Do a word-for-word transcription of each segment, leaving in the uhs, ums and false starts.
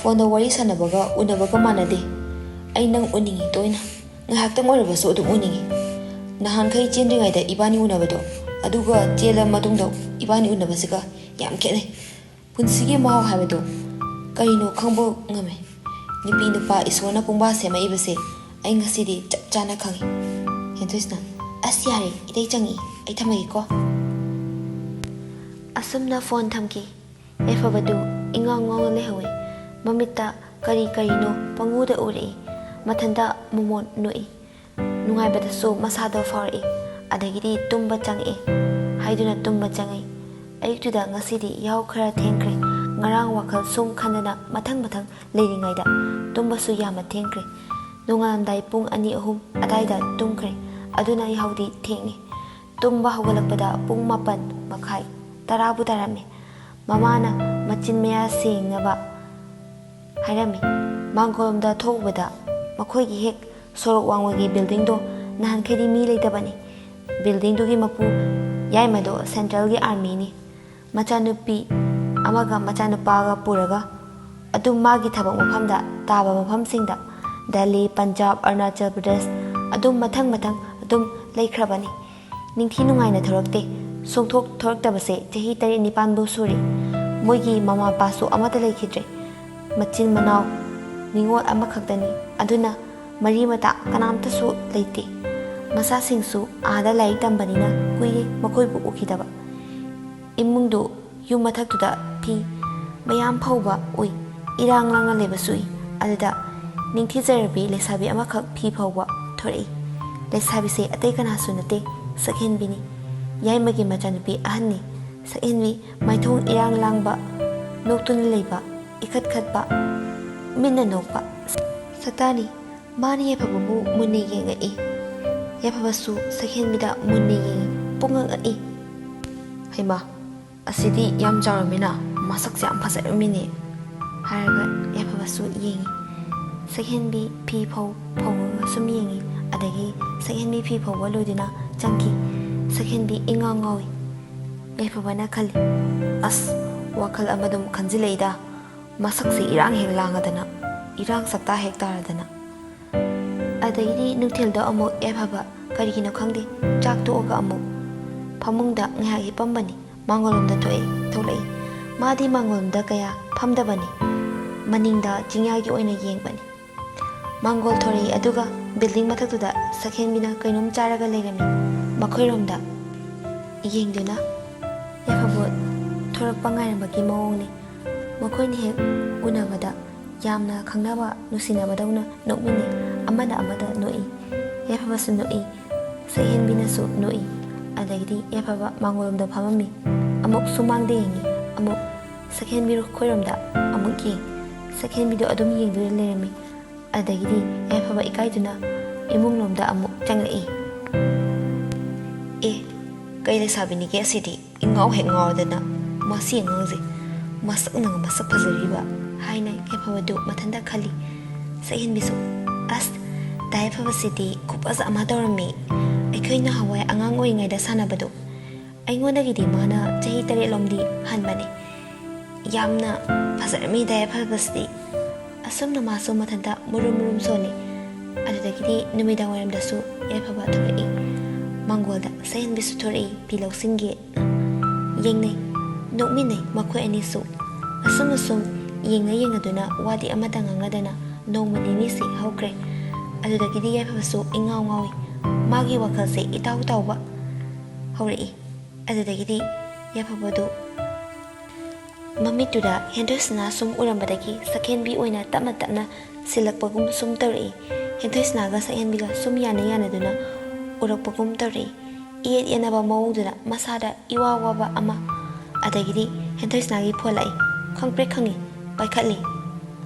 ꯐꯣꯟꯗ ꯋꯥꯔꯤ ꯁꯥꯟꯅꯕꯒ ꯎꯅꯕꯒ ꯃꯥꯟꯅꯗꯦ꯫ ꯑꯩ ꯅꯪ ꯎꯅꯤꯡꯉꯤ ꯇꯣꯏꯅ꯫ ꯉꯥꯏꯍꯥꯛꯇꯪ ꯑꯣꯏꯔꯕꯁꯨ ꯑꯗꯨꯝ ꯎꯅꯤꯡꯉꯤ꯫ ꯅꯍꯥꯟꯈꯩ ꯆꯦꯟꯗ꯭ꯔꯤꯉꯩꯗ ꯏꯕꯥꯅꯤ ꯎꯅꯕꯗꯣ, ꯑꯗꯨꯒ ꯆꯦꯜꯂ ꯃꯇꯨꯡꯗ ꯏꯕꯥꯅꯤ ꯎꯅꯕꯁꯤꯒ ꯌꯥꯝ ꯈꯦꯠꯅꯩ꯫ ꯄꯨꯟꯁꯤꯒꯤ ꯃꯍꯥꯎ ꯍꯥꯏꯕꯗꯨ ꯀꯔꯤꯅꯣ ꯈꯪꯕ ꯉꯝꯃꯦ꯫ ꯅꯨꯄꯤ ꯅꯨꯄꯥ ꯏꯁꯣꯔꯅ ꯄꯨꯡꯕꯥ ꯁꯦꯝꯃꯛꯏꯕꯁꯦ ꯑꯩ ꯉꯁꯤꯗꯤ ꯆꯞ ꯆꯥꯅ ꯈꯪꯉꯤ꯫ ꯍꯦꯟꯊꯣꯏꯁꯤꯅ, "ꯑꯁ ꯌꯥꯔꯦ, ꯏꯇꯩ ꯆꯪꯉꯤ, ꯑꯩ ꯊꯝꯃꯒꯦꯀꯣ"꯫ ꯑꯁꯨꯝꯅ ꯐꯣꯟ ꯊꯝꯈꯤ꯫ ꯌꯥꯏꯐꯕꯗꯨ ꯏꯉꯥꯎ ꯉꯥꯎꯅ ꯂꯩꯍꯧꯋꯤ꯫ ꯃꯃꯤꯠꯇ ꯀꯔꯤ ꯀꯔꯤꯅꯣ ꯄꯪꯎꯗ ꯎꯔꯛꯏ꯫ ꯃꯊꯟꯇ ꯃꯣꯃꯣꯟ ꯅꯣꯛꯏ꯫ ꯅꯨꯡꯉꯥꯏꯕꯗꯁꯨ ꯃꯁꯥꯗꯣ ꯐꯥꯎꯔꯛꯏ꯫ ꯑꯗꯒꯤꯗꯤ ꯇꯨꯝꯕ ꯆꯪꯉꯛꯏ ꯍꯥꯏꯗꯨꯅ ꯇꯨꯝꯕ ꯆꯪꯉꯛꯏ꯫ ꯑꯌꯨꯛꯇꯨꯗ ꯉꯁꯤꯗꯤ ꯌꯥꯍꯧ ꯈꯔ ꯊꯦꯡꯈ꯭ꯔꯦ꯫ ꯉꯔꯥꯡ ꯋꯥꯈꯜ ꯁꯨꯝ ꯈꯟꯗꯅ ꯃꯊꯪ ꯃꯊꯪ ꯂꯩꯔꯤꯉꯩꯗ ꯇꯨꯝꯕꯁꯨ ꯌꯥꯝꯅ ꯊꯦꯡꯈ꯭ꯔꯦ꯫ ꯅꯣꯡꯉꯥꯜꯂꯝꯗꯥꯏ ꯄꯨꯡ ꯑꯅꯤ ꯑꯍꯨꯝ ꯑꯗꯥꯏꯗ ꯇꯨꯝꯈ꯭ꯔꯦ꯫ ꯑꯗꯨꯅ ꯌꯥꯍꯧꯗꯤ ꯊꯦꯡꯉꯤ꯫ ꯇꯨꯝꯕ ꯍꯧꯒꯠꯂꯛꯄꯗ ꯄꯨꯡ ꯃꯥꯄꯟ ꯃꯈꯥꯏ, ꯇꯔꯥꯕꯨ ꯇꯥꯔꯝꯃꯤ꯫ ꯃꯃꯥꯅ ꯃꯆꯤꯟ ꯃꯌꯥ ꯁꯦꯡꯅꯕ ꯍꯥꯏꯔꯝꯃꯤ꯫ ꯃꯥꯡꯒꯣꯜꯂꯣꯝꯗ ꯊꯣꯛꯎꯕꯗ ꯃꯈꯣꯏꯒꯤ ꯍꯦꯛ ꯁꯣꯔꯣꯛ ꯋꯥꯡꯃꯒꯤ ꯕꯤꯜꯗꯤꯡꯗꯣ ꯅꯍꯥꯟꯈꯩꯗꯤ ꯃꯤ ꯂꯩꯇꯕꯅꯤ꯫ ꯕꯤꯜꯗꯤꯡꯗꯨꯒꯤ ꯃꯄꯨ ꯌꯥꯏꯃꯗꯣ ꯁꯦꯟꯇ꯭ꯔꯦꯜꯒꯤ ꯑꯥꯔꯃꯤꯅꯤ꯫ ꯃꯆꯥꯅꯨꯄꯤ ꯑꯃꯒ ꯃꯆꯥꯅꯨꯄꯥꯒ ꯄꯨꯔꯒ ꯑꯗꯨꯝ ꯃꯥꯒꯤ ꯊꯕꯛ ꯃꯐꯝꯗ ꯇꯥꯕ ꯃꯐꯝꯁꯤꯡꯗ, ꯗꯦꯜꯂꯤ, ꯄꯟꯖꯥꯕ, ꯑꯔꯨꯅꯥꯆꯜ ꯄ꯭ꯔꯗꯦꯁ, ꯑꯗꯨꯝ ꯃꯊꯪ ꯃꯊꯪ ꯑꯗꯨꯝ ꯂꯩꯈ꯭ꯔꯕꯅꯤ꯫ ꯅꯤꯡꯊꯤ ꯅꯨꯡꯉꯥꯏꯅ ꯊꯣꯔꯛꯇꯦ꯫ ꯁꯨꯡꯊꯣꯛ ꯊꯣꯔꯛꯇꯕꯁꯦ ꯆꯍꯤ ꯇꯔꯦꯠ ꯅꯤꯄꯥꯟꯕꯨ ꯁꯨꯔꯦ꯫ ꯃꯣꯏꯒꯤ ꯃꯃꯥ ꯃꯄꯥꯁꯨ ꯑꯃꯠꯇ ꯂꯩꯈꯤꯗ꯭ꯔꯦ꯫ ꯃꯆꯤꯟ ꯃꯅꯥꯎ ꯅꯤꯉꯣꯜ ꯑꯃꯈꯛꯇꯅꯤ꯫ ꯑꯗꯨꯅ ꯃꯔꯤ ꯃꯇꯥ ꯀꯅꯥꯝꯇꯁꯨ ꯂꯩꯇꯦ꯫ ꯃꯆꯥꯁꯤꯡꯁꯨ ꯑꯥꯗ ꯂꯥꯏꯔꯤꯛ ꯇꯝꯕꯅꯤꯅ ꯀꯨꯏꯔꯦ ꯃꯈꯣꯏꯕꯨ ꯎꯈꯤꯗꯕ꯫ ꯏꯃꯨꯡꯗꯨ ꯌꯨꯝ ꯃꯊꯛꯇꯨꯗ ꯐꯤ ꯃꯌꯥꯝ ꯐꯧꯕ ꯎꯏ꯫ ꯏꯔꯥꯡ ꯂꯥꯡꯅ ꯂꯩꯕꯁꯨ ꯎꯏ꯫ ꯑꯗꯨꯗ ꯅꯤꯡꯊꯤꯖꯔꯕꯤ ꯂꯩꯁꯥꯕꯤ ꯑꯃꯈꯛ ꯐꯤ ꯐꯧꯕ ꯊꯣꯔꯛꯏ꯫ ꯂꯩꯁꯥꯕꯤꯁꯦ ꯑꯇꯩ ꯀꯅꯥꯁꯨ ꯅꯠꯇꯦ, ꯁꯛꯍꯦꯟꯕꯤꯅꯤ꯫ ꯌꯥꯏꯃꯒꯤ ꯃꯆꯥꯅꯨꯄꯤ ꯑꯍꯟꯅꯤ꯫ ꯁꯛꯍꯦꯟꯕꯤ ꯃꯥꯏꯊꯣꯡ ꯏꯔꯥꯡ ꯂꯥꯡꯕ, ꯅꯣꯛꯇꯨꯅ ꯂꯩꯕ, ꯏꯈꯠ ꯈꯠꯄ, ꯃꯤꯠꯅ ꯅꯣꯛꯄ ꯁꯛꯇꯥꯅꯤ꯫ ꯃꯥꯅ ꯌꯥꯏꯐꯕꯕꯨ ꯃꯨꯟꯅ ꯌꯦꯡꯉꯛꯏ꯫ ꯌꯥꯏꯐꯕꯁꯨ ꯁꯛꯍꯦꯟꯕꯤꯗ ꯃꯨꯟꯅ ꯌꯦꯡꯉꯤ, ꯄꯨꯡꯉꯛ ꯉꯛꯏ꯫ "ꯍꯩꯃꯥ, ꯑꯁꯤꯗꯤ ꯌꯥꯝ ꯆꯥꯎꯔꯝꯃꯤꯅ, ꯃꯁꯛꯁꯦ ꯌꯥꯝ ꯐꯖꯔꯝꯃꯤꯅꯦ" ꯍꯥꯏꯔꯒ ꯌꯥꯏꯐꯕꯁꯨ ꯌꯦꯡꯉꯤ꯫ ꯁꯛꯍꯦꯟꯕꯤ ꯐꯤ ꯐꯧ ꯐꯧꯔꯒ ꯁꯨꯝ ꯌꯦꯡꯉꯤ꯫ ꯑꯗꯒꯤ ꯁꯛꯍꯦꯟꯕꯤ ꯐꯤ ꯐꯧꯕ ꯂꯣꯏꯗꯨꯅ ꯆꯪꯈꯤ꯫ ꯁꯛꯍꯦꯟꯕꯤ ꯏꯉꯥꯎ ꯉꯥꯎꯏ꯫ ꯌꯥꯏꯐꯕꯅ ꯈꯜꯂꯤ, "ꯑꯁ, ꯋꯥꯈꯜ ꯑꯃ ꯑꯗꯨꯝ ꯈꯟꯖꯤꯜꯂꯛꯏꯗ꯫ ꯃꯁꯛꯁꯦ ꯏꯔꯥꯡ ꯍꯦꯛ ꯂꯥꯡꯉꯗꯅ, ꯏꯔꯥꯡ ꯁꯛꯇꯥ ꯍꯦꯛ ꯇꯥꯔꯗꯅ꯫ ꯑꯗꯩꯗꯤ ꯅꯨꯡꯊꯤꯜꯗꯣ ꯑꯃꯨꯛ ꯌꯥꯏꯐꯕ ꯀꯔꯤꯒꯤꯅꯣ ꯈꯪꯗꯦ, ꯆꯥꯛ ꯇꯣꯛꯑꯒ ꯑꯃꯨꯛ ꯐꯃꯨꯡꯗ ꯉꯥꯏꯍꯥꯛ ꯍꯤꯞꯄꯝꯕꯅꯤ꯫ ꯃꯥꯡꯒꯣꯜꯂꯣꯝꯗ ꯊꯣꯛꯑꯦ, ꯊꯣꯛꯂꯛꯏ꯫ ꯃꯥꯗꯤ ꯃꯥꯡꯒꯣꯜꯂꯣꯝꯗ ꯀꯌꯥ ꯐꯝꯗꯕꯅꯤ, ꯃꯅꯤꯡꯗ ꯆꯤꯡꯌꯥꯒꯤ ꯑꯣꯏꯅ ꯌꯦꯡꯕꯅꯤ꯫ ꯃꯥꯡꯒꯣꯜ ꯊꯣꯔꯛꯏ, ꯑꯗꯨꯒ ꯕꯤꯜꯗꯤꯡ ꯃꯊꯛꯇꯨꯗ ꯁꯛꯍꯦꯟꯕꯤꯅ ꯀꯩꯅꯣꯝ ꯆꯥꯔꯒ ꯂꯩꯔꯝꯃꯤ꯫ ꯃꯈꯣꯏꯔꯣꯝꯗ ꯌꯦꯡꯗꯨꯅ ꯌꯥꯏꯐꯕ ꯊꯣꯔꯛꯄ ꯉꯥꯏꯔꯝꯕꯒꯤ ꯃꯑꯣꯡꯅꯤ꯫ ꯃꯈꯣꯏꯅ ꯍꯦꯛ ꯎꯅꯕꯗ ꯌꯥꯝꯅ ꯈꯪꯅꯕ, ꯅꯨꯡꯁꯤꯅꯕꯗꯧꯅ ꯅꯣꯛꯃꯤꯟꯅꯩ꯫ ꯑꯃꯅ ꯑꯃꯗ ꯅꯣꯛꯏ꯫ ꯌꯥꯏꯐꯕꯁꯨ ꯅꯣꯛꯏ, ꯁꯛꯍꯦꯟꯕꯤꯅꯁꯨ ꯅꯣꯛꯏ꯫ ꯑꯗꯒꯤꯗꯤ ꯌꯥꯏꯐꯕ ꯃꯥꯡꯒꯣꯜꯂꯣꯝꯗ ꯐꯝꯃꯝꯃꯤ꯫ ꯑꯃꯨꯛ ꯁꯨꯃꯥꯡꯗ ꯌꯦꯡꯉꯤ, ꯑꯃꯨꯛ ꯁꯛꯍꯦꯟꯕꯤ ꯈꯣꯏꯔꯣꯝꯗ ꯑꯃꯨꯛ ꯌꯦꯡ꯫ ꯁꯛꯍꯦꯟꯕꯤꯗꯣ ꯑꯗꯨꯝ ꯌꯦꯡꯗꯨꯅ ꯂꯩꯔꯝꯃꯤ꯫ ꯑꯗꯒꯤꯗꯤ ꯌꯥꯏꯐꯕ ꯏꯀꯥꯏꯗꯨꯅ ꯏꯃꯨꯡꯂꯣꯝꯗ ꯑꯃꯨꯛ ꯆꯪꯂꯛꯏ꯫ "ꯑꯦ, ꯀꯩ ꯂꯩꯁꯥꯕꯤꯅꯤꯒꯦ ꯑꯁꯤꯗꯤ? ꯏꯉꯥꯎ ꯍꯦꯛ ꯉꯥꯎꯔꯗꯅ, ꯃꯁꯤ ꯑꯉꯥꯡꯁꯦ ꯃꯁꯛꯅꯒ ꯃꯁꯛ ꯐꯖꯔꯤꯕ" ꯍꯥꯏꯅ ꯌꯥꯏꯐꯕꯗꯨ ꯃꯊꯟꯇ ꯈꯜꯂꯤ꯫ ꯁꯛꯍꯦꯟꯕꯤꯁꯨ, "ꯑꯁ, ꯗꯥ ꯌꯥꯏꯐꯕꯁꯤꯗꯤ ꯈꯨꯐꯖ ꯑꯃ ꯇꯧꯔꯝꯃꯤ꯫ ꯑꯩꯈꯣꯏ ꯅꯍꯥꯟꯋꯥꯏ ꯑꯉꯥꯡ ꯑꯣꯏꯔꯤꯉꯩꯗ ꯁꯥꯟꯅꯕꯗꯣ, ꯑꯩꯉꯣꯟꯗꯒꯤꯗꯤ ꯃꯥꯅ ꯆꯍꯤ ꯇꯔꯦꯠꯂꯣꯝꯗꯤ ꯍꯟꯕꯅꯦ꯫ ꯌꯥꯝꯅ ꯐꯖꯔꯝꯃꯤ ꯗꯥ ꯌꯥꯏꯐꯕꯁꯤꯗꯤ"꯫ ꯑꯁꯨꯝꯅ ꯃꯥꯁꯨ ꯃꯊꯟꯇ ꯃꯨꯔꯨꯝ ꯃꯨꯔꯨꯝ ꯁꯣꯜꯂꯤ꯫ ꯑꯗꯨꯗꯒꯤꯗꯤ ꯅꯨꯃꯤꯗꯥꯡ ꯋꯥꯏꯔꯝꯗꯁꯨ ꯌꯥꯏꯐꯕ ꯊꯣꯛꯂꯛꯏ꯫ ꯃꯥꯡꯒꯣꯜꯗ ꯁꯛꯍꯦꯟꯕꯤꯁꯨ ꯊꯣꯔꯛꯏ, ꯐꯤ ꯂꯧꯁꯤꯟꯒꯦ꯫ ꯌꯦꯡꯅꯩ, ꯅꯣꯛꯃꯤꯟꯅꯩ ꯃꯈꯣꯏ ꯑꯅꯤꯁꯨ꯫ ꯑꯁꯨꯝ ꯑꯁꯨꯝ ꯌꯦꯡꯅ ꯌꯦꯡꯅꯗꯨꯅ ꯋꯥꯗꯤ ꯑꯃꯠꯇ ꯉꯥꯡꯅꯗꯅ ꯅꯣꯡꯃ ꯅꯤꯅꯤꯁꯤ ꯍꯧꯈ꯭ꯔꯦ꯫ ꯑꯗꯨꯗꯒꯤꯗꯤ ꯌꯥꯏꯐꯕꯁꯨ ꯏꯉꯥꯎ ꯉꯥꯎꯏ꯫ ꯃꯥꯒꯤ ꯋꯥꯈꯜꯁꯦ ꯏꯇꯥꯎ ꯇꯥꯎꯕ ꯍꯧꯔꯛꯏ꯫ ꯑꯗꯨꯗꯒꯤꯗꯤ ꯌꯥꯏꯐꯕꯗꯨ ꯃꯃꯤꯠꯇꯨꯗ ꯍꯦꯟꯊꯣꯏꯁꯅꯥ ꯁꯨꯝ ꯎꯔꯝꯕꯗꯒꯤ ꯁꯛꯍꯦꯟꯕꯤ ꯑꯣꯏꯅ ꯇꯞꯅ ꯇꯞꯅ ꯁꯤꯜꯂꯛꯄꯒꯨꯝ ꯁꯨꯝ ꯇꯧꯔꯛꯏ꯫ ꯍꯦꯟꯊꯣꯏꯁꯅꯥꯒ ꯁꯛꯍꯦꯟꯕꯤꯒ ꯁꯨꯝ ꯌꯥꯅ ꯌꯥꯅꯗꯨꯅ ꯎꯔꯛꯄꯒꯨꯝ ꯇꯧꯔꯛꯏ꯫ ꯏꯌꯦꯠ ꯌꯦꯠꯅꯕ ꯃꯑꯣꯡꯗꯨꯗ ꯃꯁꯥꯗ ꯏꯋꯥ ꯋꯥꯕ ꯑꯃ꯫ ꯑꯗꯒꯤꯗꯤ ꯍꯦꯟꯊꯣꯏꯁꯅꯥꯒꯤ ꯐꯣꯟ ꯂꯥꯛꯏ꯫ ꯈꯪꯄ꯭ꯔꯦꯛ ꯈꯪꯉꯤ꯫ ꯄꯥꯏꯈꯠꯂꯤ꯫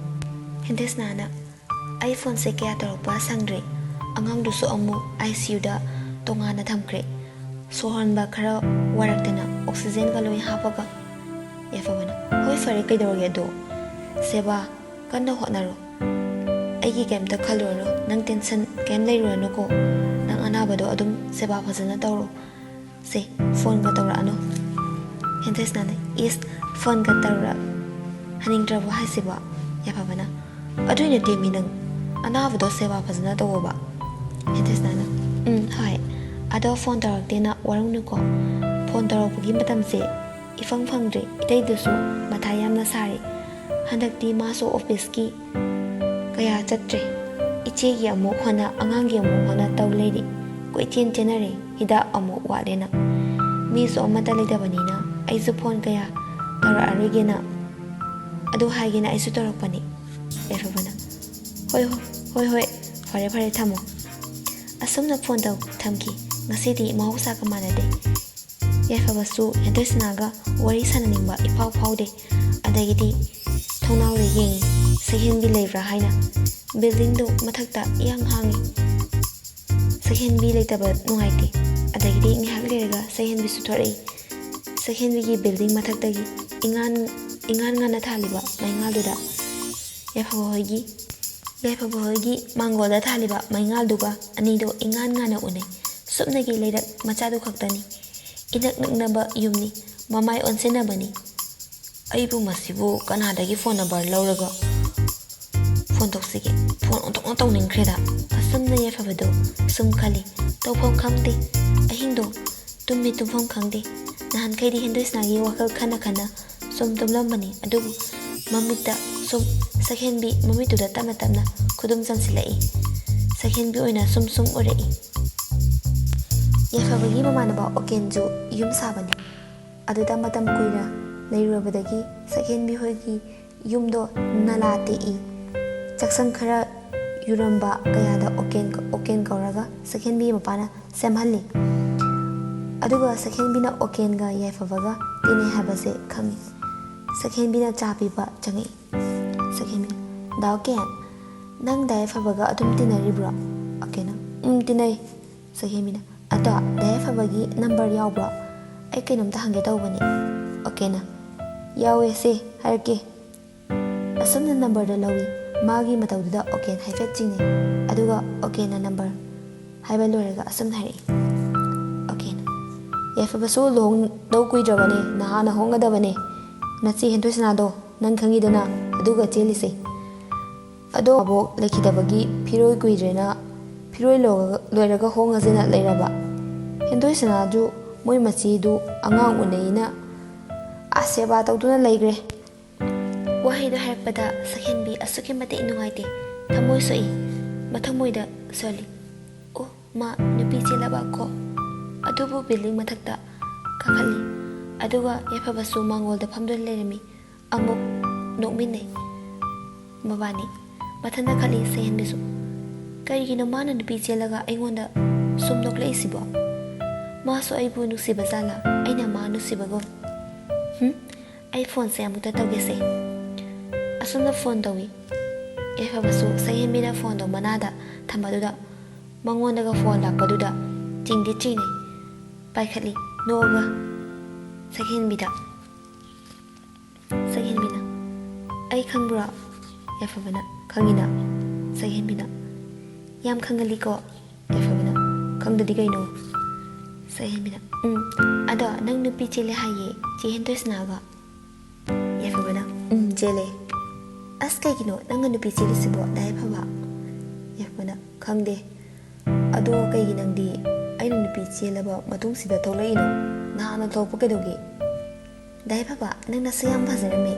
ꯍꯦꯟꯊꯣꯏꯁꯅꯥꯅ, "ꯑꯩ ꯐꯣꯟꯁꯦ ꯀꯌꯥ ꯇꯧꯔꯛꯄ ꯁꯪꯗ꯭ꯔꯦ꯫ ꯑꯉꯥꯡꯗꯨꯁꯨ ꯑꯃꯨꯛ ꯑꯥꯏ ꯁꯤ ꯌꯨꯗ ꯇꯣꯉꯥꯟꯅ ꯊꯝꯈ꯭ꯔꯦ꯫ ꯁꯣꯔ ꯍꯣꯟꯕ ꯈꯔ ꯋꯥꯔꯛꯇꯅ ꯑꯣꯛꯁꯤꯖꯦꯟꯒ ꯂꯣꯏ ꯍꯥꯞꯄꯒ"꯫ ꯌꯥꯏꯐꯕꯅ, "ꯍꯣꯏ, ꯐꯔꯦ, ꯀꯩꯗꯧꯔꯒꯦ ꯑꯗꯣ? ꯁꯦꯕꯥ ꯀꯟꯅ ꯍꯣꯠꯅꯔꯣ꯫ ꯑꯩꯒꯤ ꯀꯩꯝꯇ ꯈꯜꯂꯨꯔꯅꯨ, ꯅꯪ ꯇꯦꯟꯁꯟ ꯀꯩꯝ ꯂꯩꯔꯨꯔꯅꯨꯀꯣ꯫ ꯅꯪ ꯑꯅꯥꯕꯗꯣ ꯑꯗꯨꯝ ꯁꯦꯕꯥ ꯐꯖꯅ ꯇꯧꯔꯣ꯫ ꯁꯦ, ꯐꯣꯟꯒ ꯇꯧꯔꯛꯑꯅꯨ"꯫ ꯍꯦꯟꯊꯣꯏꯁꯅꯥꯅ, "ꯏꯁ, ꯐꯣꯟꯒ ꯇꯧꯔꯛ-"꯫ ꯅꯤꯡꯗ꯭ꯔꯕꯣ ꯍꯥꯏꯁꯤꯕꯣ? ꯌꯥꯏꯐꯕꯅ, ꯑꯗꯨꯏ ꯅꯠꯇꯦꯃꯤ ꯅꯪ, ꯑꯅꯥꯕꯗꯣ ꯁꯦꯕꯥ ꯐꯖꯅ ꯇꯧꯋꯣꯕ꯫ ꯍꯦꯟꯊꯣꯏꯁꯅꯥꯅ, ꯎꯝ, ꯍꯣꯏ꯫ ꯑꯗꯣ ꯐꯣꯟ ꯇꯧꯔꯛꯇꯦꯅ ꯋꯥꯔꯧꯅꯨꯀꯣ꯫ ꯐꯣꯟ ꯇꯧꯔꯛꯄꯒꯤ ꯃꯇꯝꯁꯦ ꯏꯐꯪ ꯐꯪꯗ꯭ꯔꯦ꯫ ꯏꯇꯩꯗꯨꯁꯨ ꯃꯊꯥ ꯌꯥꯝꯅ ꯁꯥꯔꯦ꯫ ꯍꯟꯗꯛꯇꯤ ꯃꯥꯁꯨ ꯑꯣꯐꯤꯁꯀꯤ ꯀꯌꯥ ꯆꯠꯇ꯭ꯔꯦ꯫ ꯏꯆꯦꯒꯤ ꯑꯃꯨꯛ ꯍꯣꯠꯅ, ꯑꯉꯥꯡꯒꯤ ꯑꯃꯨꯛ ꯍꯣꯠꯅ ꯇꯧ ꯂꯩꯔꯦ꯫ ꯀꯣꯏꯆꯦꯟ ꯆꯦꯟꯅꯔꯦ꯫ ꯍꯤꯗꯥꯛ ꯑꯃꯨꯛ ꯋꯥꯠꯂꯦꯅ꯫ ꯃꯤꯁꯨ ꯑꯃꯠꯇ ꯂꯩꯇꯕꯅꯤꯅ ꯑꯩꯁꯨ ꯐꯣꯟ ꯀꯌꯥ ꯇꯧꯔꯛꯑꯔꯣꯏꯒꯦꯅ꯫ ꯑꯗꯨ ꯍꯥꯏꯒꯦꯅ ꯑꯩꯁꯨ ꯇꯧꯔꯛꯄꯅꯤ꯫ ꯌꯥꯏꯐꯕꯅ, ꯍꯣꯏ, ꯍꯣꯏ, ꯍꯣꯏ, ꯍꯣꯏ, ꯐꯔꯦ, ꯐꯔꯦ, ꯊꯝꯃꯣ꯫ ꯑꯁꯨꯝꯅ ꯐꯣꯟ ꯇꯧ-, ꯊꯝꯈꯤ꯫ ꯉꯁꯤꯗꯤ ꯃꯍꯧꯁꯥꯒ ꯃꯥꯟꯅꯗꯦ꯫ ꯌꯥꯏꯐꯕꯁꯨ ꯍꯦꯟꯊꯣꯏꯁꯅꯥꯒ ꯋꯥꯔꯤ ꯁꯥꯟꯅꯅꯤꯡꯕ ꯏꯐꯥꯎ ꯐꯥꯎꯗꯦ꯫ ꯑꯗꯒꯤꯗꯤ ꯊꯣꯡꯅꯥꯎꯗ ꯌꯦꯡꯉꯤ, ꯁꯛꯍꯦꯟꯕꯤ ꯂꯩꯕ꯭ꯔꯥ ꯍꯥꯏꯅ꯫ ꯕꯤꯜꯗꯤꯡꯗꯨ ꯃꯊꯛꯇ ꯏꯍꯥꯡ ꯍꯥꯡꯉꯤ꯫ ꯁꯛꯍꯦꯟꯕꯤ ꯂꯩꯇꯕ ꯅꯨꯡꯉꯥꯏꯇꯦ꯫ ꯑꯗꯒꯤꯗꯤ ꯉꯥꯏꯍꯥꯛ ꯂꯩꯔꯒ ꯁꯛꯍꯦꯟꯕꯤꯁꯨ ꯊꯣꯔꯛꯏ꯫ ꯁꯛꯍꯦꯟꯕꯤꯒꯤ ꯕꯤꯜꯗꯤꯡ ꯃꯊꯛꯇꯒꯤ ꯏꯉꯥꯟ, ꯏꯉꯥꯟ ꯉꯥꯟꯅ ꯊꯥꯜꯂꯤꯕ ꯃꯩꯉꯥꯜꯗꯨꯗ ꯌꯥꯏꯐꯕ ꯍꯣꯏꯒꯤ, ꯌꯥꯏꯐꯕ ꯍꯣꯏꯒꯤ ꯃꯥꯡꯒꯣꯜꯗ ꯊꯥꯜꯂꯤꯕ ꯃꯩꯉꯥꯜꯗꯨꯒ ꯑꯅꯤꯗꯣ ꯏꯉꯥꯟ ꯉꯥꯟꯅ ꯎꯅꯩ꯫ ꯁꯨꯞꯅꯒꯤ ꯂꯩꯔꯛ ꯃꯆꯥꯗꯨ ꯈꯛꯇꯅꯤ꯫ ꯏꯅꯛ ꯅꯛꯅꯕ ꯌꯨꯝꯅꯤ꯫ ꯃꯃꯥꯏ ꯑꯣꯟꯁꯤꯟꯅꯕꯅꯤ꯫ ꯑꯩꯕꯨ ꯃꯁꯤꯕꯨ ꯀꯅꯥꯗꯒꯤ ꯐꯣꯟ ꯅꯝꯕꯔ ꯂꯧꯔꯒ ꯐꯣꯟ ꯇꯧꯁꯤꯒꯦ? ꯐꯣꯟ ꯑꯣꯟꯊꯣꯛꯅ ꯇꯧꯅꯤꯡꯈ꯭ꯔꯦꯗ꯫ ꯑꯁꯨꯝꯅ ꯌꯥꯏꯐꯕꯗꯣ ꯁꯨꯝ ꯈꯜꯂꯤ꯫ ꯇꯧꯐꯝ ꯈꯪꯗꯦ꯫ ꯑꯍꯤꯡꯗꯣ ꯇꯨꯝꯃꯤ ꯇꯨꯝꯐꯝ ꯈꯪꯗꯦ꯫ ꯅꯍꯥꯟꯈꯩꯗꯤ ꯍꯦꯟꯗꯣꯏꯁꯅꯥꯒꯤ ꯋꯥꯈꯜ ꯈꯟꯅ ꯈꯟꯅ ꯁꯨꯝ ꯇꯨꯝꯂꯝꯕꯅꯤ꯫ ꯑꯗꯨꯕꯨ ꯃꯃꯤꯠꯇ ꯁꯨꯝ ꯁꯛꯍꯦꯟꯕꯤ ꯃꯃꯤꯠꯇꯨꯗ ꯇꯞꯅ ꯇꯞꯅ ꯈꯨꯗꯨꯝ ꯆꯟꯁꯤꯜꯂꯛꯏ꯫ ꯁꯛꯍꯦꯟꯕꯤ ꯑꯣꯏꯅ ꯁꯨꯝ ꯁꯨꯝ ꯎꯔꯛꯏ꯫ ꯌꯥꯏꯐꯕꯒꯤ ꯃꯃꯥꯟꯅꯕ ꯑꯣꯀꯦꯟꯁꯨ ꯌꯨꯝ ꯁꯥꯕꯅꯤ꯫ ꯑꯗꯨꯗ ꯃꯇꯝ ꯀꯨꯏꯅ ꯂꯩꯔꯨꯔꯕꯗꯒꯤ ꯁꯛꯍꯦꯟꯕꯤ ꯍꯣꯏꯒꯤ ꯌꯨꯝꯗꯣ ꯅꯂꯥ ꯇꯦꯛꯏ꯫ ꯆꯥꯛꯁꯪ ꯈꯔ ꯌꯨꯔꯝꯕ ꯀꯌꯥꯗ ꯑꯣꯀꯦꯟ, ꯑꯣꯀꯦꯟ ꯀꯧꯔꯒ ꯁꯛꯍꯦꯟꯕꯤ ꯃꯄꯥꯅ ꯁꯦꯝꯍꯜꯂꯤ꯫ ꯑꯗꯨꯒ ꯁꯛꯍꯦꯟꯕꯤꯅ ꯑꯣꯀꯦꯟꯒ ꯌꯥꯏꯐꯕꯒ ꯇꯤꯟꯅꯩ ꯍꯥꯏꯕꯁꯦ ꯈꯪꯉꯤ꯫ ꯁꯛꯍꯦꯟꯕꯤꯅ ꯆꯥ ꯄꯤꯕ ꯆꯪꯉꯛꯏ꯫ ꯁꯛꯍꯦꯟꯕꯤꯅ, "ꯗꯥ ꯑꯣꯀꯦꯟ, ꯅꯪ ꯗꯥ ꯌꯥꯏꯐꯕꯒ ꯑꯗꯨꯝ ꯇꯤꯟꯅꯔꯤꯕ꯭ꯔꯣ?" ꯑꯣꯀꯦꯟꯅ, "ꯎꯝ, ꯇꯤꯟꯅꯩ꯫" ꯁꯛꯍꯦꯟꯕꯤꯅ, "ꯑꯗꯣ ꯗꯥ ꯌꯥꯏꯐꯕꯒꯤ ꯅꯝꯕꯔ ꯌꯥꯎꯕ꯭ꯔꯣ? ꯑꯩ ꯀꯩꯅꯣꯝꯇ ꯍꯪꯒꯦ ꯇꯧꯕꯅꯤ꯫" ꯑꯣꯀꯦꯟꯅ, "ꯌꯥꯎꯋꯦ, ꯁꯦ ꯍꯥꯏꯔꯛꯀꯦ꯫" ꯑꯁꯨꯝꯅ ꯅꯝꯕꯔꯗꯣ ꯂꯧꯏ꯫ ꯃꯥꯒꯤ ꯃꯇꯧꯗꯨꯗ ꯑꯣꯀꯦꯟ ꯍꯥꯏꯐꯦꯠ ꯆꯤꯡꯅꯩ꯫ ꯑꯗꯨꯒ ꯑꯣꯀꯦꯟꯅ ꯅꯝꯕꯔ ꯍꯥꯏꯕ ꯂꯣꯏꯔꯒ ꯑꯁꯨꯝꯅ ꯍꯥꯏꯔꯛꯏ꯫ ꯑꯣꯀꯦꯟꯅ, "ꯌꯥꯏꯐꯕꯁꯨ ꯂꯨꯍꯣꯡꯗꯧ ꯀꯨꯏꯗ꯭ꯔꯕꯅꯦ, ꯅꯍꯥꯟꯅ ꯍꯣꯡꯒꯗꯕꯅꯦ꯫ ꯅꯆꯦ ꯍꯦꯟꯊꯣꯏꯁꯅꯥꯗꯣ ꯅꯪ ꯈꯪꯉꯤꯗꯅ, ꯑꯗꯨꯒ ꯆꯦꯜꯂꯤꯁꯦ꯫ ꯑꯗꯣ ꯃꯕꯣꯛ ꯂꯩꯈꯤꯗꯕꯒꯤ ꯐꯤꯔꯣꯏ ꯀꯨꯏꯗ꯭ꯔꯦꯅ ꯐꯤꯔꯣꯏ ꯂꯣꯏꯔꯒ, ꯂꯣꯏꯔꯒ ꯍꯣꯡꯉꯁꯦꯅ ꯂꯩꯔꯕ꯫ ꯍꯦꯟꯗꯣꯏ ꯁꯅꯥꯁꯨ ꯃꯣꯏ ꯃꯆꯦꯗꯨ ꯑꯉꯥꯡ ꯎꯅꯩꯅ ꯑꯥ ꯁꯦꯕꯥ ꯇꯧꯗꯨꯅ ꯂꯩꯈ꯭ꯔꯦ꯫ ꯋꯥꯍꯩꯗꯣ ꯍꯥꯏꯔꯛꯄꯗ ꯁꯛꯍꯦꯟꯕꯤ ꯑꯁꯨꯛꯀꯤ ꯃꯇꯤꯛ ꯅꯨꯡꯉꯥꯏꯇꯦ, ꯊꯃꯣꯏ ꯁꯣꯛꯏ꯫ ꯃꯊꯃꯣꯏꯗ ꯁꯣꯜꯂꯤ꯫ ꯑꯣ, ꯃꯥ ꯅꯨꯄꯤ ꯆꯦꯜꯂꯕ ꯀꯣ? ꯑꯗꯨꯕꯨ ꯕꯤꯜꯗꯤꯡ ꯃꯊꯛꯇ ꯀꯥꯈꯠꯂꯤ꯫ ꯑꯗꯨꯒ ꯌꯥꯏꯐꯕꯁꯨ ꯃꯥꯡꯒꯣꯜꯗ ꯐꯝꯗꯨꯅ ꯂꯩꯔꯝꯃꯤ꯫ ꯑꯃꯨꯛ ꯅꯣꯛꯃꯤꯟꯅꯩ ꯃꯕꯥꯅꯤ꯫ ꯃꯊꯟꯇ ꯈꯜꯂꯤ ꯁꯛꯍꯦꯟꯕꯤꯁꯨ, "ꯀꯔꯤꯒꯤꯅꯣ ꯃꯥꯅ ꯅꯨꯄꯤ ꯆꯦꯜꯂꯒ ꯑꯩꯉꯣꯟꯗ ꯁꯨꯝ ꯅꯣꯛꯂꯛꯏꯁꯤꯕꯣ? ꯃꯥꯁꯨ ꯑꯩꯕꯨ ꯅꯨꯡꯁꯤꯕ ꯖꯥꯠꯂꯥ? ꯑꯩꯅ ꯃꯥ ꯅꯨꯡꯁꯤꯕꯒꯨꯝ꯫ ꯍꯨꯝ, ꯑꯩ ꯐꯣꯟꯁꯦ ꯑꯃꯨꯛꯇ ꯇꯧꯒꯦꯁꯦ꯫" ꯑꯁꯨꯝꯅ ꯐꯣꯟ ꯇꯧꯏ꯫ ꯌꯥꯏꯐꯕꯁꯨ ꯁꯛꯍꯦꯟꯕꯤꯅ ꯐꯣꯟꯗꯣ ꯃꯅꯥꯗ ꯊꯝꯕꯗꯨꯗ ꯃꯉꯣꯟꯗꯒ ꯐꯣꯟ ꯂꯥꯛꯄꯗꯨꯗ ꯆꯤꯡꯗꯤ ꯆꯤꯡꯅꯩ꯫ ꯄꯥꯏꯈꯠꯂꯤ ꯅꯣꯛꯑꯒ ꯁꯛꯍꯦꯟꯕꯤꯗ꯫ ꯁꯛꯍꯦꯟꯕꯤꯅ, "ꯑꯩ ꯈꯪꯕ꯭ꯔꯣ?" ꯌꯥꯏꯐꯕꯅ, "ꯈꯪꯉꯤꯅ꯫" ꯁꯛꯍꯦꯟꯕꯤꯅ, "ꯌꯥꯝ ꯈꯪꯒꯜꯂꯤꯀꯣ?" ꯌꯥꯏꯐꯕꯅ, "ꯈꯪꯗꯗꯤ ꯀꯩꯅꯣ?" ꯁꯛꯍꯦꯟꯕꯤꯅ, "ꯎꯝ, ꯑꯗꯣ ꯅꯪ ꯅꯨꯄꯤ ꯆꯦꯜꯂꯦ ꯍꯥꯏꯌꯦ ꯆꯦ ꯍꯦꯟꯗꯣꯏꯁꯅꯥꯒ?" ꯌꯥꯏꯐꯕꯅ, "ꯎꯝ, ꯆꯦꯜꯂꯦ꯫" "ꯑꯁ, ꯀꯩꯒꯤꯅꯣ ꯅꯪꯒ ꯅꯨꯄꯤ ꯆꯦꯜꯂꯤꯁꯤꯕꯣ, ꯗꯥ ꯌꯥꯏꯐꯕ?" ꯌꯥꯏꯐꯕꯅ, "ꯈꯪꯗꯦ꯫ ꯑꯗꯣ ꯀꯩꯒꯤ ꯅꯪꯗꯤ ꯑꯩꯅ ꯅꯨꯄꯤ ꯆꯦꯜꯂꯕ ꯃꯇꯨꯡꯁꯤꯗ ꯊꯣꯛꯂꯛꯏꯅꯣ? ꯅꯍꯥꯟꯅ ꯊꯣꯛꯂꯛꯄ ꯀꯩꯗꯧꯒꯦ?" "ꯗꯥ ꯌꯥꯏꯐꯕ, ꯅꯪ ꯅꯁꯛ ꯌꯥꯝ ꯐꯖꯔꯝꯃꯦ꯫"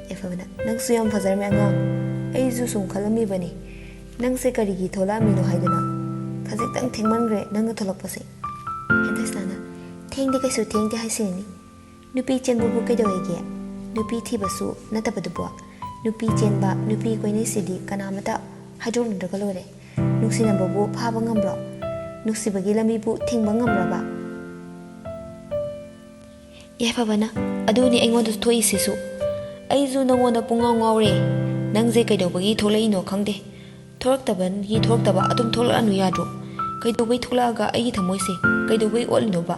ꯌꯥꯏꯐꯕꯅ, "ꯅꯪꯁꯨ ꯌꯥꯝ ꯐꯖꯔꯝꯃꯦ ꯑꯉꯥꯡ꯫ ꯑꯩꯁꯨ ꯁꯨꯝ ꯈꯜꯂꯝꯃꯤꯕꯅꯤ, ꯅꯪꯁꯦ ꯀꯔꯤꯒꯤ ꯊꯣꯛꯂꯛꯑꯝꯃꯤꯅꯣ ꯍꯥꯏꯗꯅ꯫ ꯈꯖꯤꯛꯇꯪ ꯊꯦꯡꯃꯟꯈ꯭ꯔꯦ ꯅꯪꯅ ꯊꯣꯛꯂꯛꯄꯁꯦ꯫" ꯍꯦꯟꯗꯣꯏꯁꯅꯥꯅ, "ꯊꯦꯡꯗꯦ, ꯀꯩꯁꯨ ꯊꯦꯡꯗꯦ ꯍꯥꯏꯁꯤꯅꯤ꯫ ꯅꯨꯄꯤ ꯆꯦꯟꯕꯕꯨ ꯀꯩꯗꯧꯋꯦꯒꯦ? ꯅꯨꯄꯤ ꯊꯤꯕꯁꯨ ꯅꯠꯇꯕꯗꯨꯕꯨ꯫ ꯅꯨꯄꯤ ꯆꯦꯟꯕ, ꯅꯨꯄꯤ ꯀꯣꯏꯅꯩꯁꯤꯗꯤ ꯀꯅꯥꯃꯇ ꯍꯥꯏꯗꯣꯛꯅꯗ꯭ꯔꯒ ꯂꯣꯏꯔꯦ꯫ ꯅꯨꯡꯁꯤꯅꯕꯕꯨ ꯐꯥꯕ ꯉꯝꯕ꯭ꯔꯣ? ꯅꯨꯡꯁꯤꯕꯒꯤ ꯂꯝꯕꯤꯕꯨ ꯊꯤꯡꯕ ꯉꯝꯕ꯭ꯔꯕ?" ꯌꯥꯏꯐꯕꯅ, "ꯑꯗꯨꯅꯤ ꯑꯩꯉꯣꯟꯗꯁꯨ ꯊꯣꯛꯏꯁꯤꯁꯨ꯫ ꯑꯩꯁꯨ ꯅꯉꯣꯟꯗ ꯄꯨꯡꯉꯥꯎ ꯉꯥꯎꯔꯦ꯫ ꯅꯪꯁꯦ ꯀꯩꯗꯧꯕꯒꯤ ꯊꯣꯛꯂꯛꯏꯅꯣ ꯈꯪꯗꯦ꯫ ꯊꯣꯛꯂꯛꯇꯕꯒꯤ ꯊꯣꯛꯂꯛꯇꯕ ꯑꯗꯨꯝ ꯊꯣꯛꯂꯛꯑꯅꯨ ꯌꯥꯗ꯭ꯔꯣ? ꯀꯩꯗꯧꯕꯩ ꯊꯣꯛꯂꯛꯑꯒ ꯑꯩꯒꯤ ꯊꯃꯣꯏꯁꯦ ꯀꯩꯗꯧꯕꯩ ꯑꯣꯠꯂꯤꯅꯣꯕ?"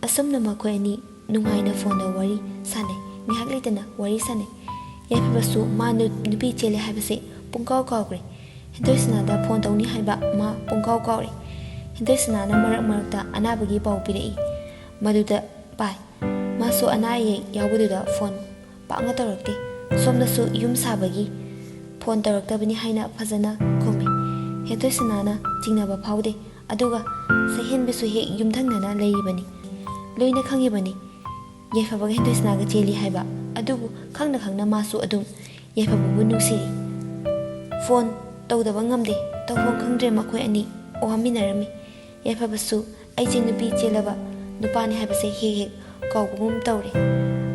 ꯑꯁꯨꯝꯅ ꯃꯈꯣꯏ ꯑꯅꯤ ꯅꯨꯡꯉꯥꯏꯅ ꯐꯣꯟꯗ ꯋꯥꯔꯤ ꯁꯥꯟꯅꯩ꯫ ꯉꯥꯏꯍꯥꯛ ꯂꯩꯇꯅ ꯋꯥꯔꯤ ꯁꯥꯟꯅꯩ꯫ ꯌꯥꯏꯐꯕꯁꯨ ꯃꯥ ꯅꯨ-, ꯅꯨꯄꯤ ꯆꯦꯜꯂꯦ ꯍꯥꯏꯕꯁꯦ ꯄꯨꯡꯀꯥꯎ ꯀꯥꯎꯈ꯭ꯔꯦ꯫ ꯍꯦꯟꯗꯣꯏꯁꯅꯥꯗ ꯐꯣꯟ ꯇꯧꯅꯤ ꯍꯥꯏꯕ ꯃꯥ ꯄꯨꯡꯀꯥꯎ ꯀꯥꯎꯔꯦ꯫ ꯍꯦꯟꯗꯣꯏꯁꯅꯥꯅ ꯃꯔꯛ ꯃꯔꯛꯇ ꯑꯅꯥꯕꯒꯤ ꯄꯥꯎ ꯄꯤꯔꯛꯏ꯫ ꯃꯗꯨꯗ ꯄꯥꯏ꯫ ꯃꯥꯁꯨ ꯑꯅꯥ ꯑꯌꯦꯛ ꯌꯥꯎꯕꯗꯨꯗ ꯐꯣꯟ ꯄꯥꯛꯅ ꯇꯧꯔꯛꯇꯦ꯫ ꯁꯣꯝꯗꯁꯨ ꯌꯨꯝ ꯁꯥꯕꯒꯤ ꯐꯣꯟ ꯇꯧꯔꯛꯇꯕꯅꯤ ꯍꯥꯏꯅ ꯐꯖꯅ ꯈꯨꯝꯃꯤ꯫ ꯍꯦꯟꯊꯣꯏ ꯁꯅꯥꯅ ꯆꯤꯡꯅꯕ ꯐꯥꯎꯗꯦ꯫ ꯑꯗꯨꯒ ꯁꯛꯍꯦꯟꯕꯤꯁꯨ ꯍꯦꯛ ꯌꯨꯝꯊꯪꯅꯅ ꯂꯩꯔꯤꯕꯅꯤ꯫ ꯂꯣꯏꯅ ꯈꯪꯉꯤꯕꯅꯤ ꯌꯥꯏꯐꯕꯒ ꯍꯦꯟꯊꯣꯏ ꯁꯅꯥꯒ ꯆꯦꯜꯂꯤ ꯍꯥꯏꯕ꯫ ꯑꯗꯨꯕꯨ ꯈꯪꯅ ꯈꯪꯅ ꯃꯥꯁꯨ ꯑꯗꯨꯝ ꯌꯥꯏꯐꯕꯕꯨ ꯅꯨꯡꯁꯤꯔꯤ꯫ ꯐꯣꯟ ꯇꯧꯗꯕ ꯉꯝꯗꯦ꯫ ꯇꯧꯐꯝ ꯈꯪꯗ꯭ꯔꯦ ꯃꯈꯣꯏ ꯑꯅꯤ ꯋꯥꯃꯤꯟꯅꯔꯝꯃꯤ꯫ ꯌꯥꯏꯐꯕꯁꯨ ꯑꯩꯁꯦ ꯅꯨꯄꯤ ꯆꯦꯜꯂꯕ ꯅꯨꯄꯥꯅꯤ ꯍꯥꯏꯕꯁꯦ ꯍꯦꯛ ꯍꯦꯛ ꯀꯥꯎꯕꯒꯨꯝ ꯇꯧꯔꯦ꯫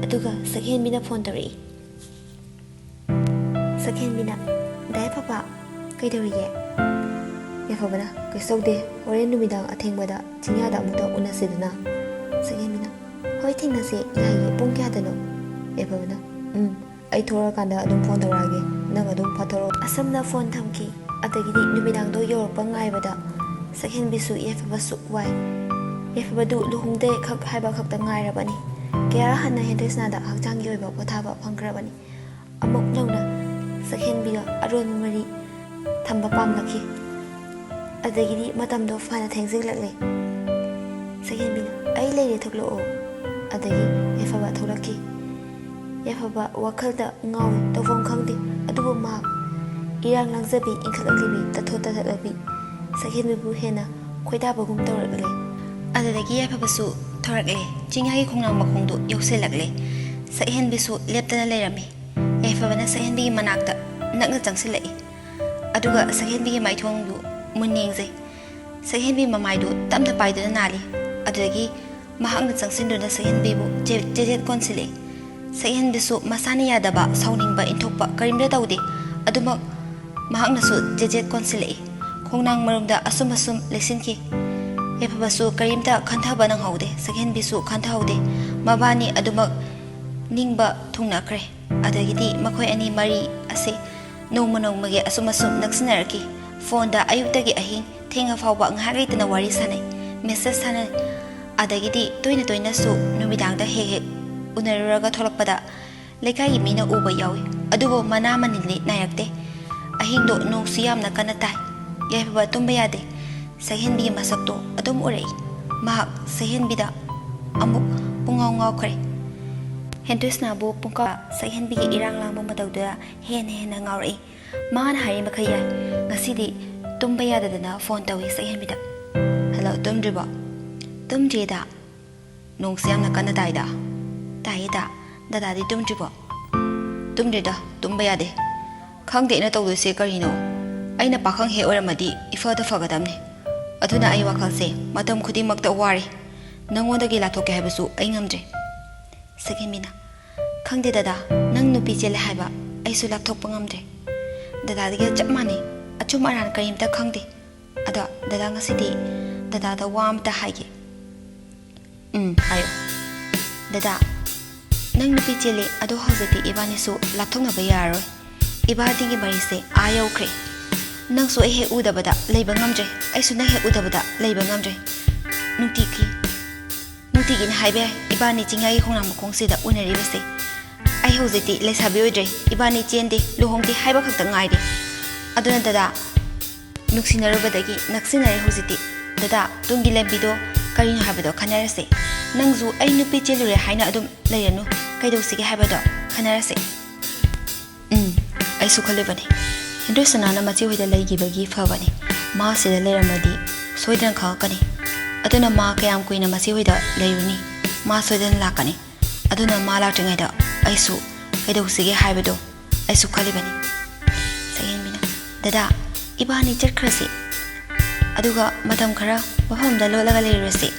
ꯑꯗꯨꯒ ꯁꯛꯍꯦꯟꯕꯤꯅ ꯐꯣꯟ ꯇꯧꯔꯛꯏ꯫ ꯁꯛꯍꯦꯟꯕꯤꯅ, "ꯗꯥ ꯌꯥꯏꯐꯕ, ꯀꯩꯗꯧꯔꯤꯒꯦ?" ꯌꯥꯏꯐꯕꯅ, "ꯀꯩꯁꯨ ꯇꯧꯗꯦ, ꯍꯣꯔꯦꯟ ꯅꯨꯃꯤꯗꯥꯡ ꯑꯊꯦꯡꯕꯗ ꯆꯤꯡꯌꯥꯗ ꯑꯃꯨꯛꯇ ꯎꯅꯁꯤꯗꯅ?" ꯁꯛꯍꯦꯟꯕꯤꯅ, "ꯍꯣꯏ, ꯊꯦꯡꯅꯁꯦ, ꯌꯥꯏꯌꯦ, ꯄꯨꯡ ꯀꯌꯥꯗꯅꯣ?" ꯌꯥꯏꯐꯕꯅ, "ꯎꯝ, ꯑꯩ ꯊꯣꯛꯂꯛꯑꯀꯥꯟꯗ ꯑꯗꯨꯝ ꯐꯣꯟ ꯇꯧꯔꯛꯑꯒꯦ, ꯅꯪ ꯑꯗꯨꯝ ꯐꯥꯊꯣꯔꯛꯑꯣ꯫" ꯑꯁꯨꯝꯅ ꯐꯣꯟ ꯊꯝꯈꯤ꯫ ꯑꯗꯒꯤꯗꯤ ꯅꯨꯃꯤꯗꯥꯡꯗꯣ ꯌꯧꯔꯛꯄ ꯉꯥꯏꯕꯗ ꯁꯛꯍꯦꯟꯕꯤꯁꯨ ꯌꯥꯏꯐꯕꯁꯨ ꯋꯥꯏ꯫ ꯌꯥꯏꯐꯕꯗꯨ ꯂꯨꯍꯣꯡꯗꯦ ꯈꯛ ꯍꯥꯏꯕ ꯈꯛꯇ ꯉꯥꯏꯔꯕꯅꯤ꯫ ꯀꯌꯥ ꯍꯟꯅ ꯍꯦꯟꯊꯣꯏ ꯁꯅꯥꯗ ꯍꯛꯆꯥꯡꯒꯤ ꯑꯣꯏꯕ ꯄꯣꯊꯥꯕ ꯐꯪꯈ꯭ꯔꯕꯅꯤ꯫ ꯑꯃꯨꯛ ꯅꯧꯅ ꯁꯛꯍꯦꯟꯕꯤꯒ ꯑꯔꯣꯟꯕ ꯃꯔꯤ ꯊꯝꯕ ꯄꯥꯝꯂꯛꯈꯤ꯫ ꯑꯗꯒꯤꯗꯤ ꯃꯇꯝꯗꯣ ꯐꯅ ꯊꯦꯡꯖꯤꯜꯂꯛꯂꯦ꯫ ꯁꯛꯍꯦꯟꯕꯤꯅ, "ꯑꯩ ꯂꯩꯔꯦ, ꯊꯣꯛꯂꯛꯑꯣ꯫" ꯑꯗꯒꯤ ꯌꯥꯏꯐꯕ ꯊꯣꯛꯂꯛꯈꯤ꯫ ꯌꯥꯏꯐꯕ ꯋꯥꯈꯜꯗ ꯉꯥꯎꯏ, ꯇꯧꯐꯝ ꯈꯪꯗꯦ꯫ ꯑꯗꯨꯕꯨ ꯃꯍꯥꯛ ꯏꯔꯥꯡ ꯂꯥꯡꯖꯕꯤ, ꯏꯟꯈꯠꯂꯛꯂꯤꯕꯤ, ꯇꯠꯊꯣ ꯇꯠꯊꯠꯂꯕꯤ ꯁꯛꯍꯦꯟꯕꯤꯕꯨ ꯍꯦꯟꯅ ꯈꯣꯏꯗꯥꯕꯒꯨꯝ ꯇꯧꯔꯛꯂꯦ꯫ ꯑꯗꯨꯗꯒꯤ ꯌꯥꯏꯐꯕꯁꯨ ꯊꯣꯔꯛꯂꯦ꯫ ꯆꯤꯡꯌꯥꯒꯤ ꯈꯣꯡꯅꯥꯡ ꯃꯈꯣꯡꯗꯨ ꯌꯧꯁꯤꯜꯂꯛꯂꯦ꯫ ꯁꯛꯍꯦꯟꯕꯤꯁꯨ ꯂꯦꯞꯇꯅ ꯂꯩꯔꯝꯃꯤ꯫ ꯌꯥꯏꯐꯕꯅ ꯁꯛꯍꯦꯟꯕꯤꯒꯤ ꯃꯅꯥꯛꯇ ꯅꯛꯅ ꯆꯪꯁꯤꯜꯂꯛꯏ꯫ ꯑꯗꯨꯒ ꯁꯛꯍꯦꯟꯕꯤꯒꯤ ꯃꯥꯏꯊꯣꯡꯗꯨ ꯃꯨꯟꯅ ꯌꯦꯡꯖꯩ꯫ ꯁꯛꯍꯦꯟꯕꯤ ꯃꯃꯥꯏꯗꯨ ꯇꯞꯅ ꯄꯥꯏꯗꯨꯅ ꯅꯥꯜꯂꯤ꯫ ꯑꯗꯨꯗꯒꯤ ꯃꯍꯥꯛꯅ ꯆꯪꯁꯤꯟꯗꯨꯅ ꯁꯛꯍꯦꯟꯕꯤꯕꯨ ꯆꯦ-, ꯆꯦꯖꯦꯠ ꯀꯣꯟꯁꯤꯜꯂꯤ꯫ ꯁꯛꯍꯦꯟꯕꯤꯁꯨ ꯃꯁꯥꯅ ꯌꯥꯗꯕ, ꯁꯥꯎꯅꯤꯡꯕ, ꯏꯟꯊꯣꯛꯄ ꯀꯔꯤꯝꯇ ꯇꯧꯗꯦ꯫ ꯑꯗꯨꯃꯛ ꯃꯍꯥꯛꯅꯁꯨ ꯆꯦꯖꯦꯠ ꯀꯣꯟꯁꯤꯜꯂꯛꯏ꯫ ꯈꯣꯡꯅꯥꯡ ꯃꯔꯨꯝꯗ ꯑꯁꯨꯝ ꯑꯁꯨꯝ ꯂꯩꯁꯤꯟꯈꯤ꯫ ꯌꯥꯏꯐꯕꯁꯨ ꯀꯔꯤꯝꯇ ꯈꯟꯊꯕ ꯅꯪꯍꯧꯗꯦ꯫ ꯁꯛꯍꯦꯟꯕꯤꯁꯨ ꯈꯟꯊꯍꯧꯗꯦ꯫ ꯃꯕꯥꯅꯤ ꯑꯗꯨꯃꯛ ꯅꯤꯡꯕ ꯊꯨꯡꯅꯈ꯭ꯔꯦ꯫ ꯑꯗꯒꯤꯗꯤ ꯃꯈꯣꯏ ꯑꯅꯤ ꯃꯔꯤ ꯑꯁꯦ ꯅꯣꯡꯃ ꯅꯣꯡꯃꯒꯤ ꯑꯁꯨꯝ ꯑꯁꯨꯝ ꯅꯛꯁꯤꯟꯅꯔꯛꯈꯤ꯫ ꯐꯣꯟꯗ ꯑꯌꯨꯛꯇꯒꯤ ꯑꯍꯤꯡ ꯊꯦꯡꯉ ꯐꯥꯎꯕ ꯉꯥꯏꯍꯥꯛ ꯂꯩꯇꯅ ꯋꯥꯔꯤ ꯁꯥꯟꯅꯩ, ꯃꯦꯁꯦꯖ ꯊꯥꯅꯩ꯫ ꯑꯗꯒꯤꯗꯤ ꯇꯣꯏꯅ ꯇꯣꯏꯅꯁꯨ ꯅꯨꯃꯤꯗꯥꯡꯗ ꯍꯦꯛ ꯍꯦꯛ ꯎꯅꯔꯨꯔꯒ ꯊꯣꯛꯂꯛꯄꯗ ꯂꯩꯀꯥꯏꯒꯤ ꯃꯤꯅ ꯎꯕ ꯌꯥꯎꯏ꯫ ꯑꯗꯨꯕꯨ ꯃꯅꯥ ꯃꯅꯤꯟꯗꯤ ꯅꯥꯏꯔꯛꯇꯦ꯫ ꯑꯍꯤꯡꯗꯣ ꯅꯣꯡꯁꯨ ꯌꯥꯝꯅ ꯀꯟꯅ ꯇꯥꯏ꯫ ꯌꯥꯏꯐꯕ ꯇꯨꯝꯕ ꯌꯥꯗꯦ꯫ ꯁꯛꯍꯦꯟꯕꯤꯒꯤ ꯃꯁꯛꯇꯣ ꯑꯗꯨꯝ ꯎꯔꯛꯏ꯫ ꯃꯍꯥꯛ ꯁꯛꯍꯦꯟꯕꯤꯗ ꯑꯃꯨꯛ ꯉꯥꯎ ꯉꯥꯎꯈ꯭ꯔꯦ꯫ ꯍꯦꯟꯗ꯭ꯔꯦꯁꯅꯥꯕꯨ ꯄꯨꯡꯀꯥ ꯁꯛꯍꯦꯟꯕꯤꯒꯤ ꯏꯔꯥꯡ ꯂꯥꯡꯕ ꯃꯇꯧꯗꯨꯗ ꯍꯦꯟꯅ ꯍꯦꯟꯅ ꯉꯥꯎꯔꯛꯏ꯫ ꯃꯥꯅ ꯍꯥꯏꯔꯤ ꯃꯈꯩ ꯌꯥꯏ꯫ ꯉꯁꯤꯗꯤ ꯇꯨꯝꯕ ꯌꯥꯗꯗꯅ ꯐꯣꯟ ꯇꯧꯏ ꯁꯛꯍꯦꯟꯕꯤꯗ꯫ "ꯍꯜꯂꯣ, ꯇꯨꯝꯗ꯭ꯔꯤꯕꯣ?" "ꯇꯨꯝꯗ꯭ꯔꯤꯗ꯫ ꯅꯣꯡꯁꯦ ꯌꯥꯝꯅ ꯀꯟꯅ ꯇꯥꯏꯗ?" "ꯇꯥꯏꯌꯦꯗ꯫ ꯗꯗꯥꯗꯤ ꯇꯨꯝꯗ꯭ꯔꯤꯕꯣ?" "ꯇꯨꯝꯗ꯭ꯔꯤꯗ, ꯇꯨꯝꯕ ꯌꯥꯗꯦ꯫ ꯈꯪꯗꯦ ꯑꯩꯅ ꯇꯧꯗꯣꯏꯁꯦ ꯀꯔꯤꯅꯣ꯫ ꯑꯩꯅ ꯄꯥꯈꯪ ꯍꯦꯛ ꯑꯣꯏꯔꯝꯃꯗꯤ ꯏꯐꯗ ꯐꯒꯗꯕꯅꯤ꯫ ꯑꯗꯨꯅ ꯑꯩ ꯋꯥꯈꯜꯁꯦ ꯃꯇꯝ ꯈꯨꯗꯤꯡꯃꯛꯇ ꯋꯥꯔꯦ꯫ ꯅꯪꯉꯣꯟꯗꯒꯤ ꯂꯥꯞꯊꯣꯛꯀꯦ ꯍꯥꯏꯕꯁꯨ ꯑꯩ ꯉꯝꯗ꯭ꯔꯦ꯫" ꯁꯛꯍꯦꯟꯕꯤꯅ, "ꯈꯪꯗꯦ ꯗꯗꯥ, ꯅꯪ ꯅꯨꯄꯤ ꯆꯦꯜꯂꯦ ꯍꯥꯏꯕ ꯑꯩꯁꯨ ꯂꯥꯞꯊꯣꯛꯄ ꯉꯝꯗ꯭ꯔꯦ꯫ ꯗꯗꯥꯗꯒꯤ ꯆꯞ ꯃꯥꯟꯅꯩ, ꯑꯆꯨꯝ ꯑꯔꯥꯟ ꯀꯔꯤꯝꯇ ꯈꯪꯗꯦ꯫ ꯑꯗꯣ ꯗꯗꯥ, ꯉꯁꯤꯗꯤ ꯗꯗꯥꯗ ꯋꯥ ꯑꯃꯇ ꯍꯥꯏꯒꯦ꯫" "ꯎꯝ, ꯍꯥꯏꯌꯣ꯫" "ꯗꯗꯥ, ꯅꯪ ꯅꯨꯄꯤ ꯆꯦꯜꯂꯦ, ꯑꯗꯣ ꯍꯧꯖꯤꯛꯇꯤ ꯏꯕꯥꯅꯤꯁꯨ ꯂꯥꯞꯊꯣꯛꯅꯕ ꯌꯥꯔꯔꯣꯏ꯫ ꯏꯕꯥꯅꯤꯒꯤ ꯃꯔꯤꯁꯦ ꯑꯥ ꯌꯧꯈ꯭ꯔꯦ꯫ ꯅꯪꯁꯨ ꯑꯩ ꯍꯦꯛ ꯎꯗꯕꯗ ꯂꯩꯕ ꯉꯝꯗ꯭ꯔꯦ, ꯑꯩꯁꯨ ꯅꯪ ꯍꯦꯛ ꯎꯗꯕꯗ ꯂꯩꯕ ꯉꯝꯗ꯭ꯔꯦ꯫ ꯅꯨꯡꯇꯤꯒꯤ, ꯅꯨꯡꯇꯤꯒꯤꯅꯤ ꯍꯥꯏꯕ ꯌꯥꯏ ꯏꯕꯥꯅꯤ ꯆꯤꯡꯌꯥꯒꯤ ꯈꯣꯡꯅꯥꯡ ꯃꯈꯣꯡꯁꯤꯗ ꯎꯅꯔꯤꯕꯁꯦ꯫ ꯑꯩ ꯍꯧꯖꯤꯛꯇꯤ ꯂꯩꯁꯥꯕꯤ ꯑꯣꯏꯗ꯭ꯔꯦ, ꯏꯕꯥꯅꯤ ꯆꯦꯟꯗꯦ, ꯂꯨꯍꯣꯡꯗꯦ ꯍꯥꯏꯕ ꯈꯛꯇ ꯉꯥꯏꯔꯦ꯫ ꯑꯗꯨꯅ ꯗꯗꯥ, ꯅꯨꯡꯁꯤꯅꯔꯨꯕꯗꯒꯤ ꯅꯛꯁꯤꯟꯅꯔꯦ ꯍꯧꯖꯤꯛꯇꯤ꯫ ꯗꯗꯥ, ꯇꯨꯡꯒꯤ ꯂꯝꯕꯤꯗꯣ ꯀꯔꯤꯅꯣ ꯍꯥꯏꯕꯗꯣ ꯈꯟꯅꯔꯁꯦ꯫ ꯅꯪꯁꯨ ꯑꯩ ꯅꯨꯄꯤ ꯆꯦꯜꯂꯨꯔꯦ ꯍꯥꯏꯅ ꯑꯗꯨꯝ ꯂꯩꯔꯅꯨ, ꯀꯩꯗꯧꯁꯤꯒꯦ ꯍꯥꯏꯕꯗꯣ ꯈꯟꯅꯔꯁꯦ꯫" "ꯎꯝ, ꯑꯩꯁꯨ ꯈꯜꯂꯤꯕꯅꯤ꯫ ꯍꯦꯟꯗ꯭ꯔꯦꯁꯅꯥꯅ ꯃꯆꯦ ꯍꯣꯏꯗ ꯂꯩꯈꯤꯕꯒꯤ ꯐꯕꯅꯤ꯫ ꯃꯥ ꯁꯤꯗ ꯂꯩꯔꯝꯃꯗꯤ ꯁꯣꯏꯗꯅ ꯈꯪꯉꯛꯀꯅꯤ꯫ ꯑꯗꯨꯅ ꯃꯥ ꯀꯌꯥꯝ ꯀꯨꯏꯅ ꯃꯆꯦ ꯍꯣꯏꯗ ꯂꯩꯔꯨꯅꯤ? ꯃꯥ ꯁꯣꯏꯗꯅ ꯂꯥꯛꯀꯅꯤ꯫ ꯑꯗꯨꯅ ꯃꯥ ꯂꯥꯛꯇ꯭ꯔꯤꯉꯩꯗ ꯑꯩꯁꯨ ꯀꯩꯗꯧꯁꯤꯒꯦ ꯍꯥꯏꯕꯗꯣ ꯑꯩꯁꯨ ꯈꯜꯂꯤꯕꯅꯤ꯫" ꯁꯛꯍꯦꯟꯕꯤꯅ, "ꯗꯗꯥ, ꯏꯕꯥꯅꯤ ꯆꯠꯈ꯭ꯔꯁꯤ꯫ ꯑꯗꯨꯒ ꯃꯇꯝ ꯈꯔ ꯃꯐꯝꯗ ꯂꯣꯠꯂꯒ ꯂꯩꯔꯨꯔꯁꯤ꯫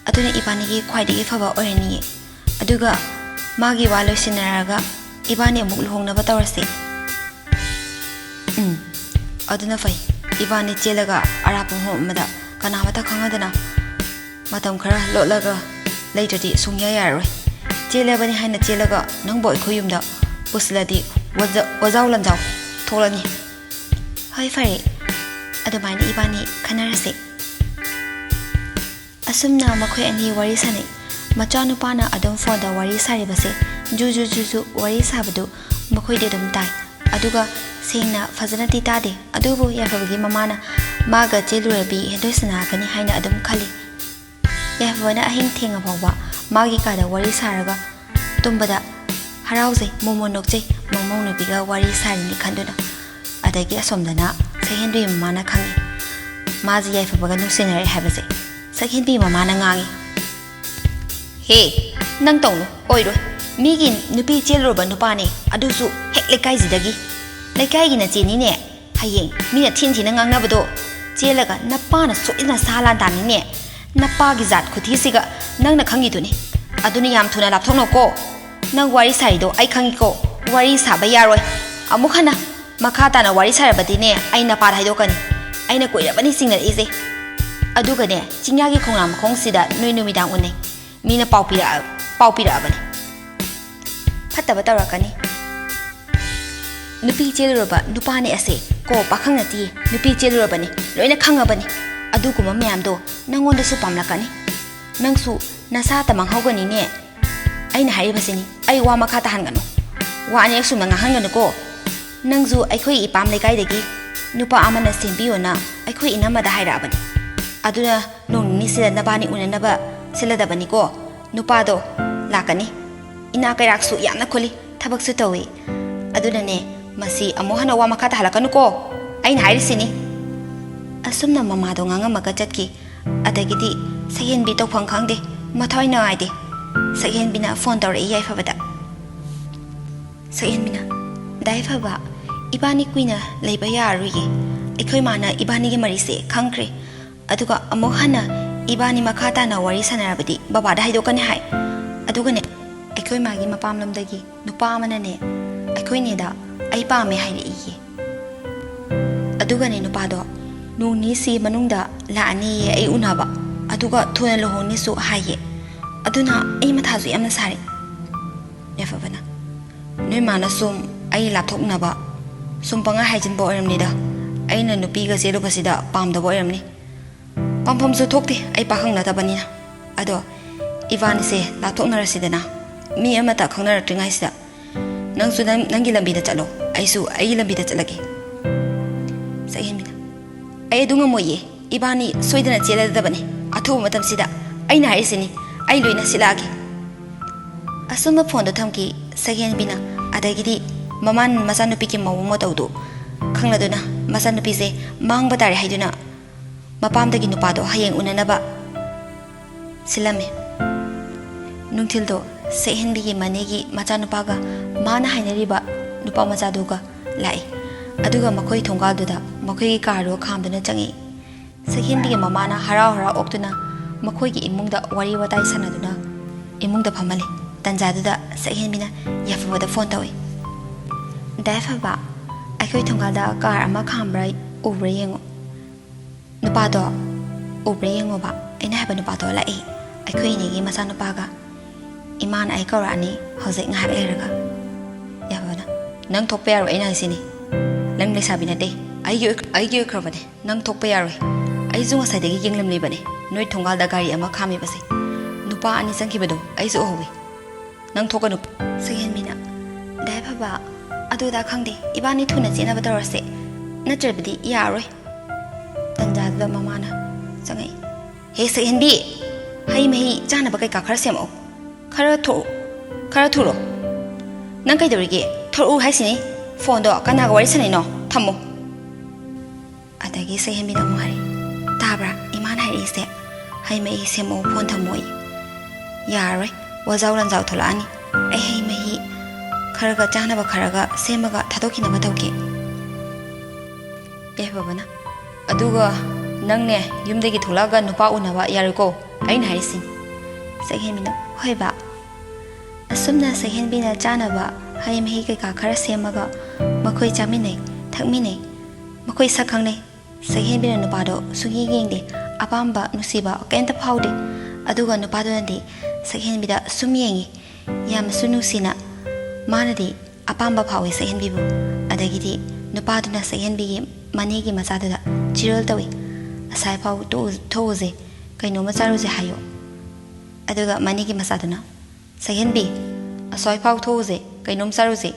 ꯑꯗꯨꯅ ꯏꯕꯥꯅꯤꯒꯤ ꯈ꯭ꯋꯥꯏꯗꯒꯤ ꯐꯕ ꯑꯣꯏꯔꯅꯤꯌꯦ꯫ ꯑꯗꯨꯒ ꯃꯥꯒꯤ ꯋꯥ ꯂꯣꯏꯁꯤꯟꯅꯔꯒ ꯏꯕꯥꯅꯤ ꯑꯃꯨꯛ ꯂꯨꯍꯣꯡꯅꯕ ꯇꯧꯔꯁꯤ꯫" "ꯎꯝ, ꯑꯗꯨꯅ ꯐꯩ꯫ ꯏꯕꯥꯅꯤ ꯆꯦꯜꯂꯒ ꯑꯔꯥꯞꯄ ꯃꯐꯝ ꯑꯃꯗ ꯀꯅꯥꯃꯠꯇ ꯈꯪꯍꯟꯗꯅ ꯃꯇꯝ ꯈꯔ ꯂꯣꯠꯂꯒ ꯂꯩꯇ꯭ꯔꯗꯤ ꯁꯨꯡꯌꯥ ꯌꯥꯔꯔꯣꯏ꯫ ꯆꯦꯜꯂꯕꯅꯤ ꯍꯥꯏꯅ ꯆꯦꯜꯂꯒ ꯅꯪꯕꯨ ꯑꯩꯈꯣꯏ ꯌꯨꯝꯗ ꯄꯨꯁꯤꯜꯂꯗꯤ ꯋꯥꯖ-, ꯋꯥꯖꯥꯎ ꯂꯟꯖꯥꯎ ꯊꯣꯛꯂꯅꯤ꯫" "ꯍꯣꯏ, ꯐꯔꯦ꯫ ꯑꯗꯨꯃꯥꯏꯅ ꯏꯕꯥꯅꯤ ꯈꯟꯅꯔꯁꯦ꯫" ꯑꯁꯨꯝꯅ ꯃꯈꯣꯏ ꯑꯅꯤ ꯋꯥꯔꯤ ꯁꯥꯟꯅꯩ꯫ ꯃꯆꯥꯅꯨꯄꯥꯅ ꯑꯗꯨꯝ ꯐꯣꯟꯗ ꯋꯥꯔꯤ ꯁꯥꯔꯤꯕꯁꯦ, ꯖꯨ ꯖꯨ ꯖꯨ ꯖꯨ ꯋꯥꯔꯤ ꯁꯥꯕꯗꯨ ꯃꯈꯣꯏꯗꯤ ꯑꯗꯨꯝ ꯇꯥꯏ꯫ ꯑꯗꯨꯒ ꯁꯦꯡꯅ ꯐꯖꯅꯗꯤ ꯇꯥꯗꯦ꯫ ꯑꯗꯨꯕꯨ ꯌꯥꯏꯐꯕꯒꯤ ꯃꯃꯥꯅ ꯃꯥꯒ ꯆꯦꯜꯂꯨꯔꯕꯤ ꯍꯦꯟꯗꯣꯏ ꯁꯅꯥꯒꯅꯤ ꯍꯥꯏꯅ ꯑꯗꯨꯝ ꯈꯜꯂꯤ꯫ ꯌꯥꯏꯐꯕꯅ ꯑꯍꯤꯡ ꯊꯦꯡꯉ ꯐꯥꯎꯕ ꯃꯥꯒꯤ ꯀꯥꯗ ꯋꯥꯔꯤ ꯁꯥꯔꯒ ꯇꯨꯝꯕꯗ ꯍꯔꯥꯎꯖꯩ, ꯃꯣꯃꯣꯟ ꯅꯣꯛꯆꯩ, ꯃꯃꯧ ꯅꯨꯄꯤꯒ ꯋꯥꯔꯤ ꯁꯥꯔꯤꯅꯤ ꯈꯟꯗꯨꯅ꯫ ꯑꯗꯒꯤ ꯑꯁꯣꯝꯗꯅ ꯁꯛꯍꯦꯟꯕꯤ ꯃꯃꯥꯅ ꯈꯪꯉꯤ, ꯃꯥꯁꯦ ꯌꯥꯏꯐꯕꯒ ꯅꯨꯡꯁꯤꯅꯔꯦ ꯍꯥꯏꯕꯁꯦ꯫ ꯁꯛꯍꯦꯟꯕꯤ ꯃꯃꯥꯅ ꯉꯥꯡꯉꯤ, "ꯍꯦ, ꯅꯪ ꯇꯧꯅꯨ, ꯑꯣꯏꯔꯣꯏ꯫ ꯃꯤꯒꯤ ꯅꯨꯄꯤ ꯆꯦꯜꯂꯨꯔꯕ ꯅꯨꯄꯥꯅꯦ, ꯑꯗꯨꯁꯨ ꯍꯦꯛ ꯂꯩꯀꯥꯏꯁꯤꯗꯒꯤ꯫ ꯂꯩꯀꯥꯏꯒꯤ ꯅꯆꯦꯅꯤꯅꯦ꯫ ꯍꯌꯦꯡ ꯃꯤꯅ ꯊꯤꯟ ꯊꯤꯅ ꯉꯥꯡꯅꯕꯗꯣ ꯆꯦꯜꯂꯒ ꯅꯄꯥꯅ ꯁꯣꯏꯗꯅ ꯁꯥ ꯂꯥꯟ ꯇꯥꯅꯤꯅꯦ꯫ ꯅꯄꯥꯒꯤ ꯖꯥꯠ ꯈꯨꯊꯤꯁꯤꯒ ꯅꯪꯅ ꯈꯪꯉꯤꯗꯨꯅꯤ꯫ ꯑꯗꯨꯅ ꯌꯥꯝ ꯊꯨꯅ ꯂꯥꯞꯊꯣꯛꯅꯧꯀꯣ꯫ ꯅꯪ ꯋꯥꯔꯤ ꯁꯥꯔꯤꯗꯣ ꯑꯩ ꯈꯪꯉꯤꯀꯣ꯫ ꯋꯥꯔꯤ ꯁꯥꯕ ꯌꯥꯔꯣꯏ꯫ ꯑꯃꯨꯛ ꯍꯟꯅ ꯃꯈꯥ ꯇꯥꯅ ꯋꯥꯔꯤ ꯁꯥꯔꯕꯗꯤꯅꯦ, ꯑꯩ ꯅꯄꯥꯗ ꯍꯥꯏꯗꯣꯛꯀꯅꯤ꯫ ꯑꯩꯅ ꯀꯨꯏꯔꯕꯅꯤ ꯆꯤꯡꯅꯔꯛꯏꯁꯦ꯫ ꯑꯗꯨꯒꯅꯦ, ꯆꯤꯡꯌꯥꯒꯤ ꯈꯣꯡꯅꯥꯡ ꯃꯈꯣꯡꯁꯤꯗ ꯅꯣꯏ ꯅꯨꯃꯤꯗꯥꯡ ꯎꯅꯩ꯫ ꯃꯤꯅ ꯄꯥꯎ ꯄꯤꯔꯛꯑ-, ꯄꯥꯎ ꯄꯤꯔꯛꯑꯕꯅꯤ꯫ ꯐꯠꯇꯕ ꯇꯧꯔꯛꯀꯅꯤ꯫ ꯅꯨꯄꯤ ꯆꯦꯜꯂꯨꯔꯕ ꯅꯨꯄꯥꯅꯦ ꯑꯁꯦ ꯀꯣ, ꯄꯥꯈꯪ ꯅꯠꯇꯤꯌꯦ꯫ ꯅꯨꯄꯤ ꯆꯦꯜꯂꯨꯔꯕꯅꯤ, ꯂꯣꯏꯅ ꯈꯪꯉꯕꯅꯤ꯫ ꯑꯗꯨꯒꯨꯝꯕ ꯃꯌꯥꯝꯗꯣ ꯅꯪꯉꯣꯟꯗꯁꯨ ꯄꯥꯝꯂꯛꯀꯅꯤ꯫ ꯅꯪꯁꯨ ꯅꯁꯥ ꯇ ꯃꯥꯡꯍꯧꯒꯅꯤꯅꯦ꯫ ꯑꯩꯅ ꯍꯥꯏꯔꯤꯕꯁꯤꯅꯤ, ꯑꯩ ꯋꯥ ꯃꯈꯥ ꯇꯥꯍꯟꯒꯅꯨ꯫ ꯋꯥ ꯑꯅꯤꯔꯛ ꯁꯨꯝꯅ ꯉꯥꯡꯍꯟꯒꯅꯨꯀꯣ꯫ ꯅꯪꯁꯨ ꯑꯩꯈꯣꯏ ꯏꯄꯥꯝ ꯂꯩꯀꯥꯏꯗꯒꯤ ꯅꯨꯄꯥ ꯑꯃꯅ ꯁꯦꯝꯕꯤꯌꯣꯅ ꯑꯩꯈꯣꯏ ꯏꯅꯝꯃꯗ ꯍꯥꯏꯔꯛꯑꯕꯅꯤ꯫ ꯑꯗꯨꯅ ꯅꯣꯡ ꯅꯤꯅꯤꯁꯤꯗ ꯅꯕꯥꯅꯤ ꯎꯅꯅꯕ ꯁꯤꯜꯂꯗꯕꯅꯤꯀꯣ꯫ ꯅꯨꯄꯥꯗꯣ ꯂꯥꯛꯀꯅꯤ꯫ ꯏꯅꯥ ꯀꯩꯔꯥꯛꯁꯨ ꯌꯥꯝꯅ ꯈꯨꯜꯂꯤ, ꯊꯕꯛꯁꯨ ꯇꯧꯏ꯫ ꯑꯗꯨꯅꯅꯦ, ꯃꯁꯤ ꯑꯃꯨꯛ ꯍꯟꯅ ꯋꯥ ꯃꯈꯥ ꯇꯥꯍꯜꯂꯛꯀꯅꯨꯀꯣ꯫ ꯑꯩꯅ ꯍꯥꯏꯔꯤꯁꯤꯅꯤ꯫ ꯑꯁꯨꯝꯅ ꯃꯃꯥꯗꯣ ꯉꯥꯡꯉꯝꯃꯒ ꯆꯠꯈꯤ꯫ ꯑꯗꯒꯤꯗꯤ ꯁꯛꯍꯦꯟꯕꯤ ꯇꯧꯐꯝ ꯈꯪꯗꯦ, ꯃꯊ꯭ꯋꯥꯏ ꯅꯨꯡꯉꯥꯏꯇꯦ꯫ ꯁꯛꯍꯦꯟꯕꯤꯅ ꯐꯣꯟ ꯇꯧꯔꯛꯏ ꯌꯥꯏꯐꯕꯗ꯫ ꯁꯛꯍꯦꯟꯕꯤꯅ, "ꯗꯥ ꯌꯥꯏꯐꯕ, ꯏꯕꯥꯅꯤ ꯀꯨꯏꯅ ꯂꯩꯕ ꯌꯥꯔꯔꯣꯏꯌꯦ꯫ ꯑꯩꯈꯣꯏ ꯃꯥꯅ ꯏꯕꯥꯅꯤꯒꯤ ꯃꯔꯤꯁꯦ ꯈꯪꯈ꯭ꯔꯦ꯫ ꯑꯗꯨꯒ ꯑꯃꯨꯛ ꯍꯟꯅ ꯏꯕꯥꯅꯤ ꯃꯈꯥ ꯇꯥꯅ ꯋꯥꯔꯤ ꯁꯥꯟꯅꯔꯕꯗꯤ ꯕꯕꯥꯗ ꯍꯥꯏꯗꯣꯛꯀꯅꯤ ꯍꯥꯏ꯫ ꯑꯗꯨꯒꯅꯦ, ꯑꯩꯈꯣꯏ ꯃꯥꯒꯤ ꯃꯄꯥꯝꯂꯣꯝꯗꯒꯤ ꯅꯨꯄꯥ ꯑꯃꯅꯅꯦ, ꯑꯩꯈꯣꯏ ꯅꯦꯗ ꯑꯩ ꯄꯥꯝꯃꯦ ꯍꯥꯏꯔꯛꯏꯌꯦ꯫ ꯑꯗꯨꯒꯅꯦ ꯅꯨꯄꯥꯗꯣ, ꯅꯣꯡ ꯅꯤꯁꯤ ꯃꯅꯨꯡꯗ ꯂꯥꯛꯑꯅꯤꯌꯦ ꯑꯩ ꯎꯅꯕ, ꯑꯗꯨꯒ ꯊꯨꯅ ꯂꯨꯍꯣꯡꯅꯤꯁꯨ ꯍꯥꯏꯌꯦ꯫ ꯑꯗꯨꯅ ꯑꯩ ꯃꯊꯥꯁꯨ ꯌꯥꯝꯅ ꯁꯥꯔꯦ꯫" ꯌꯥꯏꯐꯕꯅ, "ꯅꯣꯏ ꯃꯥꯅ ꯁꯨꯝ ꯑꯩ ꯂꯥꯞꯊꯣꯛꯅꯕ ꯁꯨꯝ ꯄꯪꯍꯥꯏ ꯍꯥꯏꯖꯤꯟꯕ ꯑꯣꯏꯔꯝꯅꯤꯗ꯫ ꯑꯩꯅ ꯅꯨꯄꯤꯒ ꯆꯦꯜꯂꯨꯕꯁꯤꯗ ꯄꯥꯝꯗꯕ ꯑꯣꯏꯔꯝꯅꯤ꯫ ꯄꯥꯝꯐꯝꯁꯨ ꯊꯣꯛꯇꯦ, ꯑꯩ ꯄꯥꯈꯪ ꯅꯠꯇꯕꯅꯤꯅ꯫ ꯑꯗꯣ ꯏꯕꯥꯅꯤꯁꯦ ꯂꯥꯞꯊꯣꯛꯅꯔꯁꯤꯗꯅ, ꯃꯤ ꯑꯃꯠꯇ ꯈꯪꯅꯔꯛꯇ꯭ꯔꯤꯉꯩꯁꯤꯗ꯫ ꯅꯪꯁꯨ ꯅꯪ, ꯅꯪꯒꯤ ꯂꯝꯕꯤꯗ ꯆꯠꯂꯣ, ꯑꯩꯁꯨ ꯑꯩꯒꯤ ꯂꯝꯕꯤꯗ ꯆꯠꯂꯒꯦ꯫" ꯁꯛꯍꯦꯟꯕꯤꯅ, "ꯑꯩ ꯑꯗꯨ ꯉꯝꯃꯣꯏꯌꯦ, ꯏꯕꯥꯅꯤ ꯁꯣꯏꯗꯅ ꯆꯦꯜꯂꯗꯕꯅꯤ꯫ ꯑꯊꯨꯕ ꯃꯇꯝꯁꯤꯗ ꯑꯩꯅ ꯍꯥꯏꯔꯤꯁꯤꯅꯤ, ꯑꯩ ꯂꯣꯏꯅ ꯁꯤꯜꯂꯛꯑꯒꯦ꯫ ꯑꯁꯨꯝꯅ ꯐꯣꯟꯗꯣ ꯊꯝꯈꯤ ꯁꯛꯍꯦꯟꯕꯤꯅ꯫ ꯑꯗꯒꯤꯗꯤ ꯃꯃꯥꯟ ꯃꯆꯥꯅꯨꯄꯤꯒꯤ ꯃꯑꯣꯡ ꯃꯇꯧꯗꯨ ꯈꯪꯂꯗꯨꯅ ꯃꯆꯥꯅꯨꯄꯤꯁꯦ ꯃꯥꯡꯕ ꯇꯥꯔꯦ ꯍꯥꯏꯗꯨꯅ ꯃꯄꯥꯝꯗꯒꯤ ꯅꯨꯄꯥꯗꯣ ꯍꯌꯦꯡ ꯎꯅꯅꯕ ꯁꯤꯜꯂꯝꯃꯤ꯫ ꯅꯨꯡꯊꯤꯜꯗꯣ ꯁꯛꯍꯦꯟꯕꯤꯒꯤ ꯃꯅꯦꯒꯤ ꯃꯆꯥꯅꯨꯄꯥꯒ ꯃꯥꯅ ꯍꯥꯏꯅꯔꯤꯕ ꯅꯨꯄꯥ ꯃꯆꯥꯗꯨꯒ ꯂꯥꯛꯏ꯫ ꯑꯗꯨꯒ ꯃꯈꯣꯏ ꯊꯣꯡꯒꯥꯜꯗꯨꯗ ꯃꯈꯣꯏꯒꯤ ꯀꯥꯔꯗꯨ ꯈꯥꯝꯗꯨꯅ ꯆꯪꯉꯛꯏ꯫ ꯁꯛꯍꯦꯟꯕꯤꯒꯤ ꯃꯃꯥꯅ ꯍꯔꯥꯎ ꯍꯔꯥꯎ ꯑꯣꯛꯇꯨꯅ ꯃꯈꯣꯏꯒꯤ ꯏꯃꯨꯡꯗ ꯋꯥꯔꯤ ꯋꯥꯇꯥꯏ ꯁꯥꯟꯅꯗꯨꯅ ꯏꯃꯨꯡꯗ ꯐꯝꯍꯜꯂꯤ꯫ ꯇꯟꯖꯥꯗꯨꯗ ꯁꯛꯍꯦꯟꯕꯤꯅ ꯌꯥꯏꯐꯕꯗ ꯐꯣꯟ ꯇꯧꯏ꯫ "ꯌꯥꯏꯐꯕ, ꯑꯩꯈꯣꯏ ꯊꯣꯡꯒꯥꯜꯗ ꯀꯥꯔ ꯑꯃ ꯈꯥꯝꯕ꯭ꯔꯥ ꯎꯕ꯭ꯔꯥ ꯌꯦꯡꯉꯣ꯫ ꯅꯨꯄꯥꯗꯣ ꯎꯕ꯭ꯔꯥ ꯌꯦꯡꯉꯣꯕ, ꯑꯩꯅ ꯍꯥꯏꯕ ꯅꯨꯄꯥꯗꯣ ꯂꯥꯛꯏ, ꯑꯩꯈꯣꯏ ꯏꯅꯦꯒꯤ ꯃꯆꯥꯅꯨꯄꯥꯒ꯫ ꯏꯃꯥꯅ ꯑꯩ ꯀꯧꯔꯛꯑꯅꯤ ꯍꯧꯖꯤꯛ ꯉꯥꯏꯍꯥꯛ ꯂꯩꯔꯒ"꯫ ꯌꯥꯏꯐꯕꯅ, "ꯅꯪ ꯊꯣꯛꯄ ꯌꯥꯔꯣꯏ, ꯑꯩꯅ ꯍꯥꯏꯁꯤꯅꯤ꯫ ꯅꯪ ꯂꯩꯁꯥꯕꯤ ꯅꯠꯇꯦ, ꯑꯩꯒꯤ ꯑꯣꯏ-, ꯑꯩꯒꯤ ꯑꯣꯏꯈ꯭ꯔꯕꯅꯦ꯫ ꯅꯪ ꯊꯣꯛꯄ ꯌꯥꯔꯣꯏ꯫ ꯑꯩꯁꯨ ꯉꯁꯥꯏꯗꯒꯤ ꯌꯦꯡꯂꯝꯂꯤꯕꯅꯦ ꯅꯣꯏ ꯊꯣꯡꯒꯥꯜꯗ ꯒꯥꯔꯤ ꯑꯃ ꯈꯥꯝꯃꯤꯕꯁꯦ꯫ ꯅꯨꯄꯥ ꯑꯅꯤ ꯆꯪꯈꯤꯕꯗꯣ ꯑꯩꯁꯨ ꯎꯍꯧꯋꯤ꯫ ꯅꯪ ꯊꯣꯛꯀꯅꯨ"꯫ ꯁꯛꯍꯦꯟꯕꯤꯅ, "ꯌꯥꯏꯐꯕ, ꯑꯗꯨꯗ ꯈꯪꯗꯦ, ꯏꯕꯥꯅꯤ ꯊꯨꯅ ꯆꯦꯟꯅꯕ ꯇꯧꯔꯁꯦ, ꯅꯠꯇ꯭ꯔꯕꯗꯤ ꯌꯥꯔꯣꯏ"꯫ ꯇꯟꯖꯥꯗꯨꯗ ꯃꯃꯥꯅ ꯆꯪꯉꯛꯏ꯫ "ꯍꯦ ꯁꯛꯍꯦꯟꯕꯤ, ꯍꯩ ꯃꯍꯤ ꯆꯥꯅꯕ ꯀꯩꯀꯥ ꯈꯔ ꯁꯦꯝꯃꯛꯑꯣ꯫ ꯈꯔ ꯊꯣꯛꯎ, ꯈꯔ ꯊꯨꯔꯣ꯫ ꯅꯪ ꯀꯩꯗꯧꯔꯤꯒꯦ? ꯊꯣꯔꯛꯎ ꯍꯥꯏꯁꯤꯅꯤ꯫ ꯐꯣꯟꯗꯣ ꯀꯅꯥꯒ ꯋꯥꯔꯤ ꯁꯥꯟꯅꯩꯅꯣ? ꯊꯝꯃꯣ"꯫ ꯑꯗꯒꯤ ꯁꯛꯍꯦꯟꯕꯤꯅ ꯑꯃꯨꯛ ꯍꯥꯏꯔꯤ, "ꯇꯥꯕ꯭ꯔꯥ? ꯏꯃꯥꯅ ꯍꯥꯏꯔꯛꯏꯁꯦ, ꯍꯩ ꯃꯍꯤ ꯁꯦꯝꯃꯛꯑꯣ, ꯐꯣꯟ ꯊꯝꯃꯣꯌꯦ꯫ ꯌꯥꯔꯔꯣꯏ, ꯋꯥꯖꯥꯎ ꯂꯟꯖꯥꯎ ꯊꯣꯛꯂꯛꯑꯅꯤ꯫ ꯑꯩ ꯍꯩ ꯃꯍꯤ ꯈꯔꯒ ꯆꯥꯅꯕ ꯈꯔꯒ ꯁꯦꯝꯃꯒ ꯊꯥꯗꯣꯛꯈꯤꯅꯕ ꯇꯧꯒꯦ"꯫ ꯌꯥꯏꯐꯕꯅ, "ꯑꯗꯨꯒ ꯅꯪꯅꯦ, ꯌꯨꯝꯗꯒꯤ ꯊꯣꯛꯂꯛꯑꯒ ꯅꯨꯄꯥ ꯎꯅꯕ ꯌꯥꯔꯣꯏꯀꯣ, ꯑꯩꯅ ꯍꯥꯏꯔꯤꯁꯤꯅꯤ"꯫ ꯁꯛꯍꯦꯟꯕꯤꯅ, "ꯍꯣꯏ ꯕꯥ"꯫ ꯑꯁꯨꯝꯅ ꯁꯛꯍꯦꯟꯕꯤꯅ ꯆꯥꯅꯕ ꯍꯩ ꯃꯍꯤ ꯀꯩꯀꯥ ꯈꯔ ꯁꯦꯝꯃꯒ ꯃꯈꯣꯏ ꯆꯥꯃꯤꯟꯅꯩ, ꯊꯛꯃꯤꯟꯅꯩ꯫ ꯃꯈꯣꯏ ꯁꯛ ꯈꯪꯅꯩ꯫ ꯁꯛꯍꯦꯟꯕꯤꯅ ꯅꯨꯄꯥꯗꯣ ꯁꯨꯡꯌꯦꯡ ꯌꯦꯡꯗꯦ꯫ ꯑꯄꯥꯝꯕ, ꯅꯨꯡꯁꯤꯕ ꯀꯩꯝꯇ ꯐꯥꯎꯗꯦ꯫ ꯑꯗꯨꯒ ꯅꯨꯄꯥꯗꯨꯅꯗꯤ ꯁꯛꯍꯦꯟꯕꯤꯗ ꯁꯨꯝ ꯌꯦꯡꯉꯤ꯫ ꯌꯥꯝꯅꯁꯨ ꯅꯨꯡꯁꯤꯅ꯫ ꯃꯥꯅꯗꯤ ꯑꯄꯥꯝꯕ ꯐꯥꯎꯏ ꯁꯛꯍꯦꯟꯕꯤꯕꯨ꯫ ꯑꯗꯒꯤꯗꯤ ꯅꯨꯄꯥꯗꯨꯅ ꯁꯛꯍꯦꯟꯕꯤꯒꯤ ꯃꯅꯦꯒꯤ ꯃꯆꯥꯗꯨꯗ ꯆꯤꯔꯣꯜ ꯇꯧꯏ, "ꯑꯁ꯭ꯋꯥꯏꯐꯥꯎ ꯇꯣꯛꯎ-, ꯊꯣꯛꯎꯁꯦ, ꯀꯩꯅꯣꯝꯃ ꯆꯥꯔꯨꯁꯦ" ꯍꯥꯏꯌꯣ꯫ ꯑꯗꯨꯒ ꯃꯅꯦꯒꯤ ꯃꯆꯥꯗꯨꯅ, "ꯁꯛꯍꯦꯟꯕꯤ, ꯑꯁ꯭ꯋꯥꯏꯐꯥꯎ ꯊꯣꯛꯎꯁꯦ, ꯀꯩꯅꯣꯝ ꯆꯥꯔꯨꯁꯦ"꯫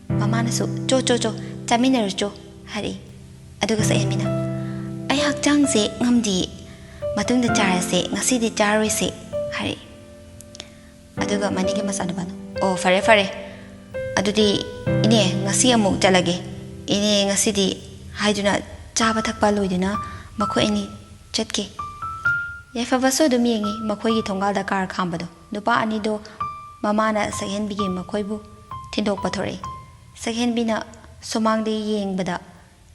ꯃꯃꯥꯅꯁꯨ, "ꯆꯣ, ꯆꯣ, ꯆꯣ, ꯆꯥꯃꯤꯟꯅꯔꯨꯆꯣ" ꯍꯥꯏꯔꯛꯏ꯫ ꯑꯗꯨꯒ ꯁꯛꯍꯦꯟꯕꯤꯅ, "ꯑꯩ ꯍꯛꯆꯥꯡꯁꯦ ꯉꯝꯗꯤꯌꯦ, ꯃꯇꯨꯡꯗ ꯆꯥꯔꯁꯦ, ꯉꯁꯤꯗꯤ ꯆꯥꯔꯣꯏꯁꯦ" ꯍꯥꯏꯔꯛꯏ꯫ ꯑꯗꯨꯒ ꯃꯅꯤꯒꯤ ꯃꯆꯥꯅꯨꯄꯥꯅ, "ꯑꯣ, ꯐꯔꯦ ꯐꯔꯦ, ꯑꯗꯨꯗꯤ ꯏꯅꯦ, ꯉꯁꯤ ꯑꯃꯨꯛ ꯆꯠꯂꯒꯦ꯫ ꯏꯅꯦ ꯉꯁꯤꯗꯤ" ꯍꯥꯏꯗꯨꯅ ꯆꯥꯕ ꯊꯛꯄ ꯂꯣꯏꯗꯨꯅ ꯃꯈꯣꯏ ꯑꯅꯤ ꯆꯠꯈꯤ꯫ ꯌꯥꯏꯐꯕꯁꯨ ꯑꯗꯨꯝ ꯌꯦꯡꯉꯤ ꯃꯈꯣꯏꯒꯤ ꯊꯣꯡꯒꯥꯜꯗ ꯀꯥꯔ ꯈꯥꯝꯕꯗꯣ꯫ ꯅꯨꯄꯥ ꯑꯅꯤꯗꯣ ꯃꯃꯥꯅ ꯁꯛꯍꯦꯟꯕꯤꯒꯤ ꯃꯈꯣꯏꯕꯨ ꯊꯤꯟꯗꯣꯛꯄ ꯊꯣꯔꯛꯏ꯫ ꯁꯛꯍꯦꯟꯕꯤꯅ ꯁꯨꯃꯥꯡꯗ ꯌꯦꯡꯕꯗ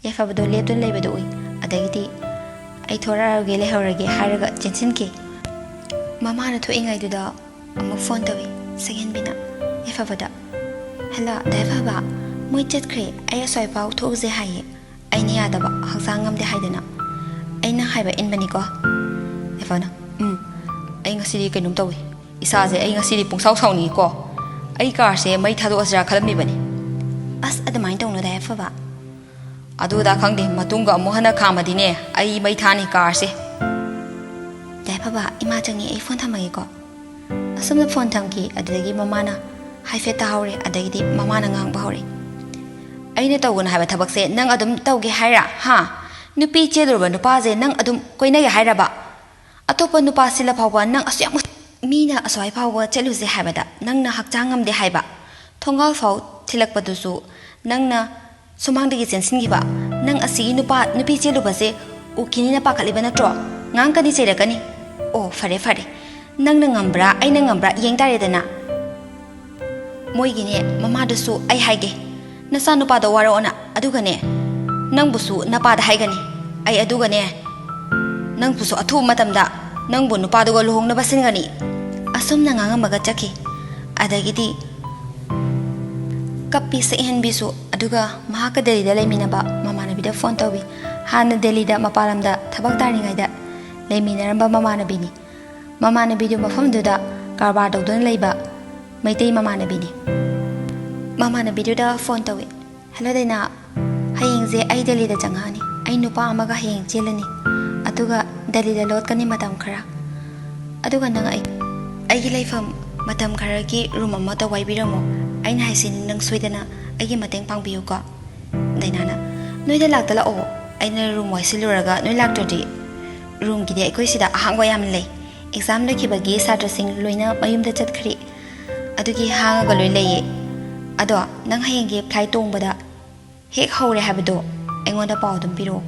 ꯌꯥꯏꯐꯕꯗꯣ ꯂꯦꯞꯇꯨꯅ ꯂꯩꯕꯗꯨ ꯎꯏ꯫ ꯑꯗꯒꯤꯗꯤ "ꯑꯩ ꯊꯣꯔꯛꯑꯔꯣꯏꯒꯦ, ꯂꯩꯍꯧꯔꯒꯦ" ꯍꯥꯏꯔꯒ ꯆꯦꯟꯁꯤꯟꯈꯤ꯫ ꯃꯃꯥꯅ ꯊꯣꯛꯏꯉꯩꯗꯨꯗ ꯑꯃꯨꯛ ꯐꯣꯟ ꯇꯧꯏ ꯁꯛꯍꯦꯟꯕꯤꯅ ꯌꯥꯏꯐꯕꯗ꯫ "ꯍꯜꯂꯣ, ꯗꯥ ꯌꯥꯏꯐꯕ, ꯃꯣꯏ ꯆꯠꯈ꯭ꯔꯦ꯫ ꯑꯩ ꯑꯁ꯭ꯋꯥꯏꯐꯥꯎ ꯊꯣꯛꯎꯁꯦ ꯍꯥꯏꯌꯦ꯫ ꯑꯩꯅ ꯌꯥꯗꯕ, ꯍꯛꯆꯥꯡ ꯉꯝꯗꯦ ꯍꯥꯏꯗꯅ꯫ ꯑꯩꯅ ꯍꯥꯏꯕ ꯏꯟꯕꯅꯤꯀꯣ?" ꯌꯥꯏꯐꯕꯅ, "ꯎꯝ, ꯑꯩ ꯉꯁꯤꯗꯤ ꯀꯩꯅꯣꯝ ꯇꯧꯏ꯫ ꯏꯁꯥꯁꯦ ꯑꯩ ꯉꯁꯤꯗꯤ ꯄꯨꯡꯁꯥꯎ ꯁꯥꯎꯅꯤꯡꯉꯤꯀꯣ꯫ ꯑꯩ ꯀꯥꯔꯁꯦ ꯃꯩ ꯊꯥꯗꯣꯛꯑꯁꯤꯔꯥ ꯈꯜꯂꯝꯃꯤꯕꯅꯤ꯫" "ꯑꯁ, ꯑꯗꯨꯃꯥꯏꯅ ꯇꯧꯅꯨ ꯗꯥ ꯌꯥꯏꯐꯕ꯫" "ꯑꯗꯨ ꯑꯗꯥ ꯈꯪꯗꯦ, ꯃꯇꯨꯡꯒ ꯑꯃꯨꯛ ꯍꯟꯅ ꯈꯥꯝꯃꯗꯤꯅꯦ, ꯑꯩ ꯃꯩ ꯊꯥꯅꯤ ꯀꯥꯔꯁꯦ꯫" "ꯗꯥ ꯌꯥꯏꯐꯕ, ꯏꯃꯥ ꯆꯪꯉꯤ, ꯑꯩ ꯐꯣꯟ ꯊꯝꯃꯒꯦꯀꯣ꯫" ꯑꯁꯣꯝꯗ ꯐꯣꯟ ꯊꯝꯈꯤ꯫ ꯑꯗꯨꯗꯒꯤ ꯃꯃꯥꯅ ꯍꯥꯏꯐꯦꯠ ꯇꯥꯍꯧꯔꯦ꯫ ꯑꯗꯒꯤꯗꯤ ꯃꯃꯥꯅ ꯉꯥꯡꯕ ꯍꯧꯔꯛꯏ꯫ "ꯑꯩꯅ ꯇꯧꯒꯅꯨ ꯍꯥꯏꯕ ꯊꯕꯛꯁꯦ ꯅꯪ ꯑꯗꯨꯝ ꯇꯧꯒꯦ ꯍꯥꯏꯔꯥ? ꯍꯥ? ꯅꯨꯄꯤ ꯆꯦꯜꯂꯨꯔꯕ ꯅꯨꯄꯥꯁꯦ ꯅꯪ ꯑꯗꯨꯝ ꯀꯣꯏꯅꯒꯦ ꯍꯥꯏꯔꯕ? ꯑꯇꯣꯞꯄ ꯅꯨꯄꯥ ꯁꯤꯜꯂ ꯐꯥꯎꯕ ꯅꯪ ꯑꯁꯨꯛ ꯌꯥꯝ ꯎꯁ-, ꯃꯤꯅ ꯑꯁ꯭ꯋꯥꯏ ꯐꯥꯎꯕ ꯆꯠꯂꯨꯁꯦ ꯍꯥꯏꯕꯗ ꯅꯪꯅ ꯍꯛꯆꯥꯡ ꯉꯝꯗꯦ ꯍꯥꯏꯕ, ꯊꯣꯡꯒꯥꯜ ꯐꯥꯎ ꯊꯤꯜꯂꯛꯄꯗꯨꯁꯨ ꯅꯪꯅ ꯁꯨꯃꯥꯡꯗꯒꯤ ꯆꯦꯟꯁꯤꯟꯈꯤꯕ꯫ ꯅꯪ ꯑꯁꯤꯒꯤ ꯅꯨꯄꯥ, ꯅꯨꯄꯤ ꯆꯦꯜꯂꯨꯕꯁꯦ ꯎꯈꯤꯅꯤꯅ ꯄꯥꯈꯠꯂꯤꯕ ꯅꯠꯇ꯭ꯔꯣ? ꯉꯥꯡꯀꯅꯤ ꯆꯩꯔꯛꯀꯅꯤ꯫ ꯑꯣ, ꯐꯔꯦ, ꯐꯔꯦ, ꯅꯪꯅ ꯉꯝꯕ꯭ꯔꯥ, ꯑꯩꯅ ꯉꯝꯕ꯭ꯔꯥ ꯌꯦꯡ ꯇꯥꯔꯦꯗꯅ꯫" "ꯃꯣꯏꯒꯤꯅꯦ ꯃꯃꯥꯗꯁꯨ ꯑꯩ ꯍꯥꯏꯒꯦ, ꯅꯆꯥ ꯅꯨꯄꯥꯗꯣ ꯋꯥꯔꯛꯑꯣꯅ, ꯑꯗꯨꯒꯅꯦ ꯅꯪꯕꯨꯁꯨ ꯅꯄꯥꯗ ꯍꯥꯏꯒꯅꯤ꯫ ꯑꯩ ꯑꯗꯨꯒꯅꯦ ꯅꯪꯕꯨꯁꯨ ꯑꯊꯨꯕ ꯃꯇꯝꯗ ꯅꯪꯕꯨ ꯅꯨꯄꯥꯗꯨꯒ ꯂꯨꯍꯣꯡꯅꯕ ꯁꯤꯟꯒꯅꯤ꯫" ꯑꯁꯨꯝꯅ ꯉꯥꯡꯉꯝꯃꯒ ꯆꯠꯈꯤ꯫ ꯑꯗꯒꯤꯗꯤ ꯀꯞꯄꯤ ꯁꯛꯍꯦꯟꯕꯤꯁꯨ, ꯑꯗꯨꯒ ꯃꯍꯥꯛꯀ ꯗꯦꯜꯂꯤꯗ ꯂꯩꯃꯤꯟꯅꯕ ꯃꯃꯥꯟꯅꯕꯤꯗ ꯐꯣꯟ ꯇꯧꯏ꯫ ꯍꯥꯟꯅ ꯗꯦꯜꯂꯤꯗ ꯃꯄꯥꯟ ꯂꯝꯗ ꯊꯕꯛ ꯇꯥꯔꯤꯉꯩꯗ ꯂꯩꯃꯤꯟꯅꯔꯝꯕ ꯃꯃꯥꯟꯅꯕꯤꯅꯤ꯫ ꯃꯃꯥꯟꯅꯕꯤꯗꯨ ꯃꯐꯝꯗꯨꯗ ꯀꯔꯕꯥꯔ ꯇꯧꯗꯨꯅ ꯂꯩꯕ ꯃꯩꯇꯩ ꯃꯃꯥꯟꯅꯕꯤꯅꯤ꯫ ꯃꯃꯥꯟꯅꯕꯤꯗꯨꯗ ꯐꯣꯟ ꯇꯧꯏ꯫ "ꯍꯜꯂꯣ ꯗꯥꯏꯅꯥ, ꯍꯌꯦꯡꯁꯦ ꯑꯩ ꯗꯦꯜꯂꯤꯗ ꯆꯪꯉꯛꯑꯅꯤ꯫ ꯑꯩ ꯅꯨꯄꯥ ꯑꯃꯒ ꯍꯌꯦꯡ ꯆꯦꯜꯂꯅꯤ꯫ ꯑꯗꯨꯒ ꯗꯦꯜꯂꯤꯗ ꯂꯣꯠꯀꯅꯤ ꯃꯇꯝ ꯈꯔ꯫ ꯑꯗꯨꯒ ꯅꯪ ꯑꯩ, ꯑꯩꯒꯤ ꯂꯩꯐꯝ ꯃꯇꯝ ꯈꯔꯒꯤ ꯔꯨꯝ ꯑꯃꯠꯇ ꯋꯥꯏꯕꯤꯔꯝꯃꯣ꯫ ꯑꯩꯅ ꯍꯥꯏꯁꯤꯅꯤ, ꯅꯪ ꯁꯣꯏꯗꯅ ꯑꯩꯒꯤ ꯃꯇꯦꯡ ꯄꯥꯡꯕꯤꯌꯨꯀꯣ꯫" ꯗꯥꯏꯅꯥꯅ, "ꯅꯣꯏꯗ ꯂꯥꯛꯇ ꯂꯥꯛꯑꯣ꯫ ꯑꯩꯅ ꯔꯨꯝ ꯋꯥꯏꯁꯤꯜꯂꯨꯔꯒ ꯅꯣꯏ ꯂꯥꯛꯇ꯭ꯔꯗꯤ ꯔꯨꯝꯒꯤꯗꯤ ꯑꯩꯈꯣꯏ ꯁꯤꯗ ꯑꯍꯥꯡꯕ ꯌꯥꯝꯅ ꯂꯩ꯫ ꯑꯦꯛꯖꯥꯝ ꯂꯣꯏꯈꯤꯕꯒꯤ ꯁꯥꯇ꯭ꯔꯁꯤꯡ ꯂꯣꯏꯅ ꯃꯌꯨꯝꯗ ꯆꯠꯈ꯭ꯔꯦ꯫ ꯑꯗꯨꯒꯤ ꯍꯥꯡꯉꯒ ꯂꯣꯏ ꯂꯩꯌꯦ꯫ ꯑꯗꯣ ꯅꯪ ꯍꯌꯦꯡꯒꯤ ꯐ꯭ꯂꯥꯏꯠ ꯇꯣꯡꯕꯗ ꯍꯦꯛ ꯍꯧꯔꯦ ꯍꯥꯏꯕꯗꯣ ꯑꯩꯉꯣꯟꯗ ꯄꯥꯎ ꯑꯗꯨꯝ ꯄꯤꯔꯛꯑꯣ,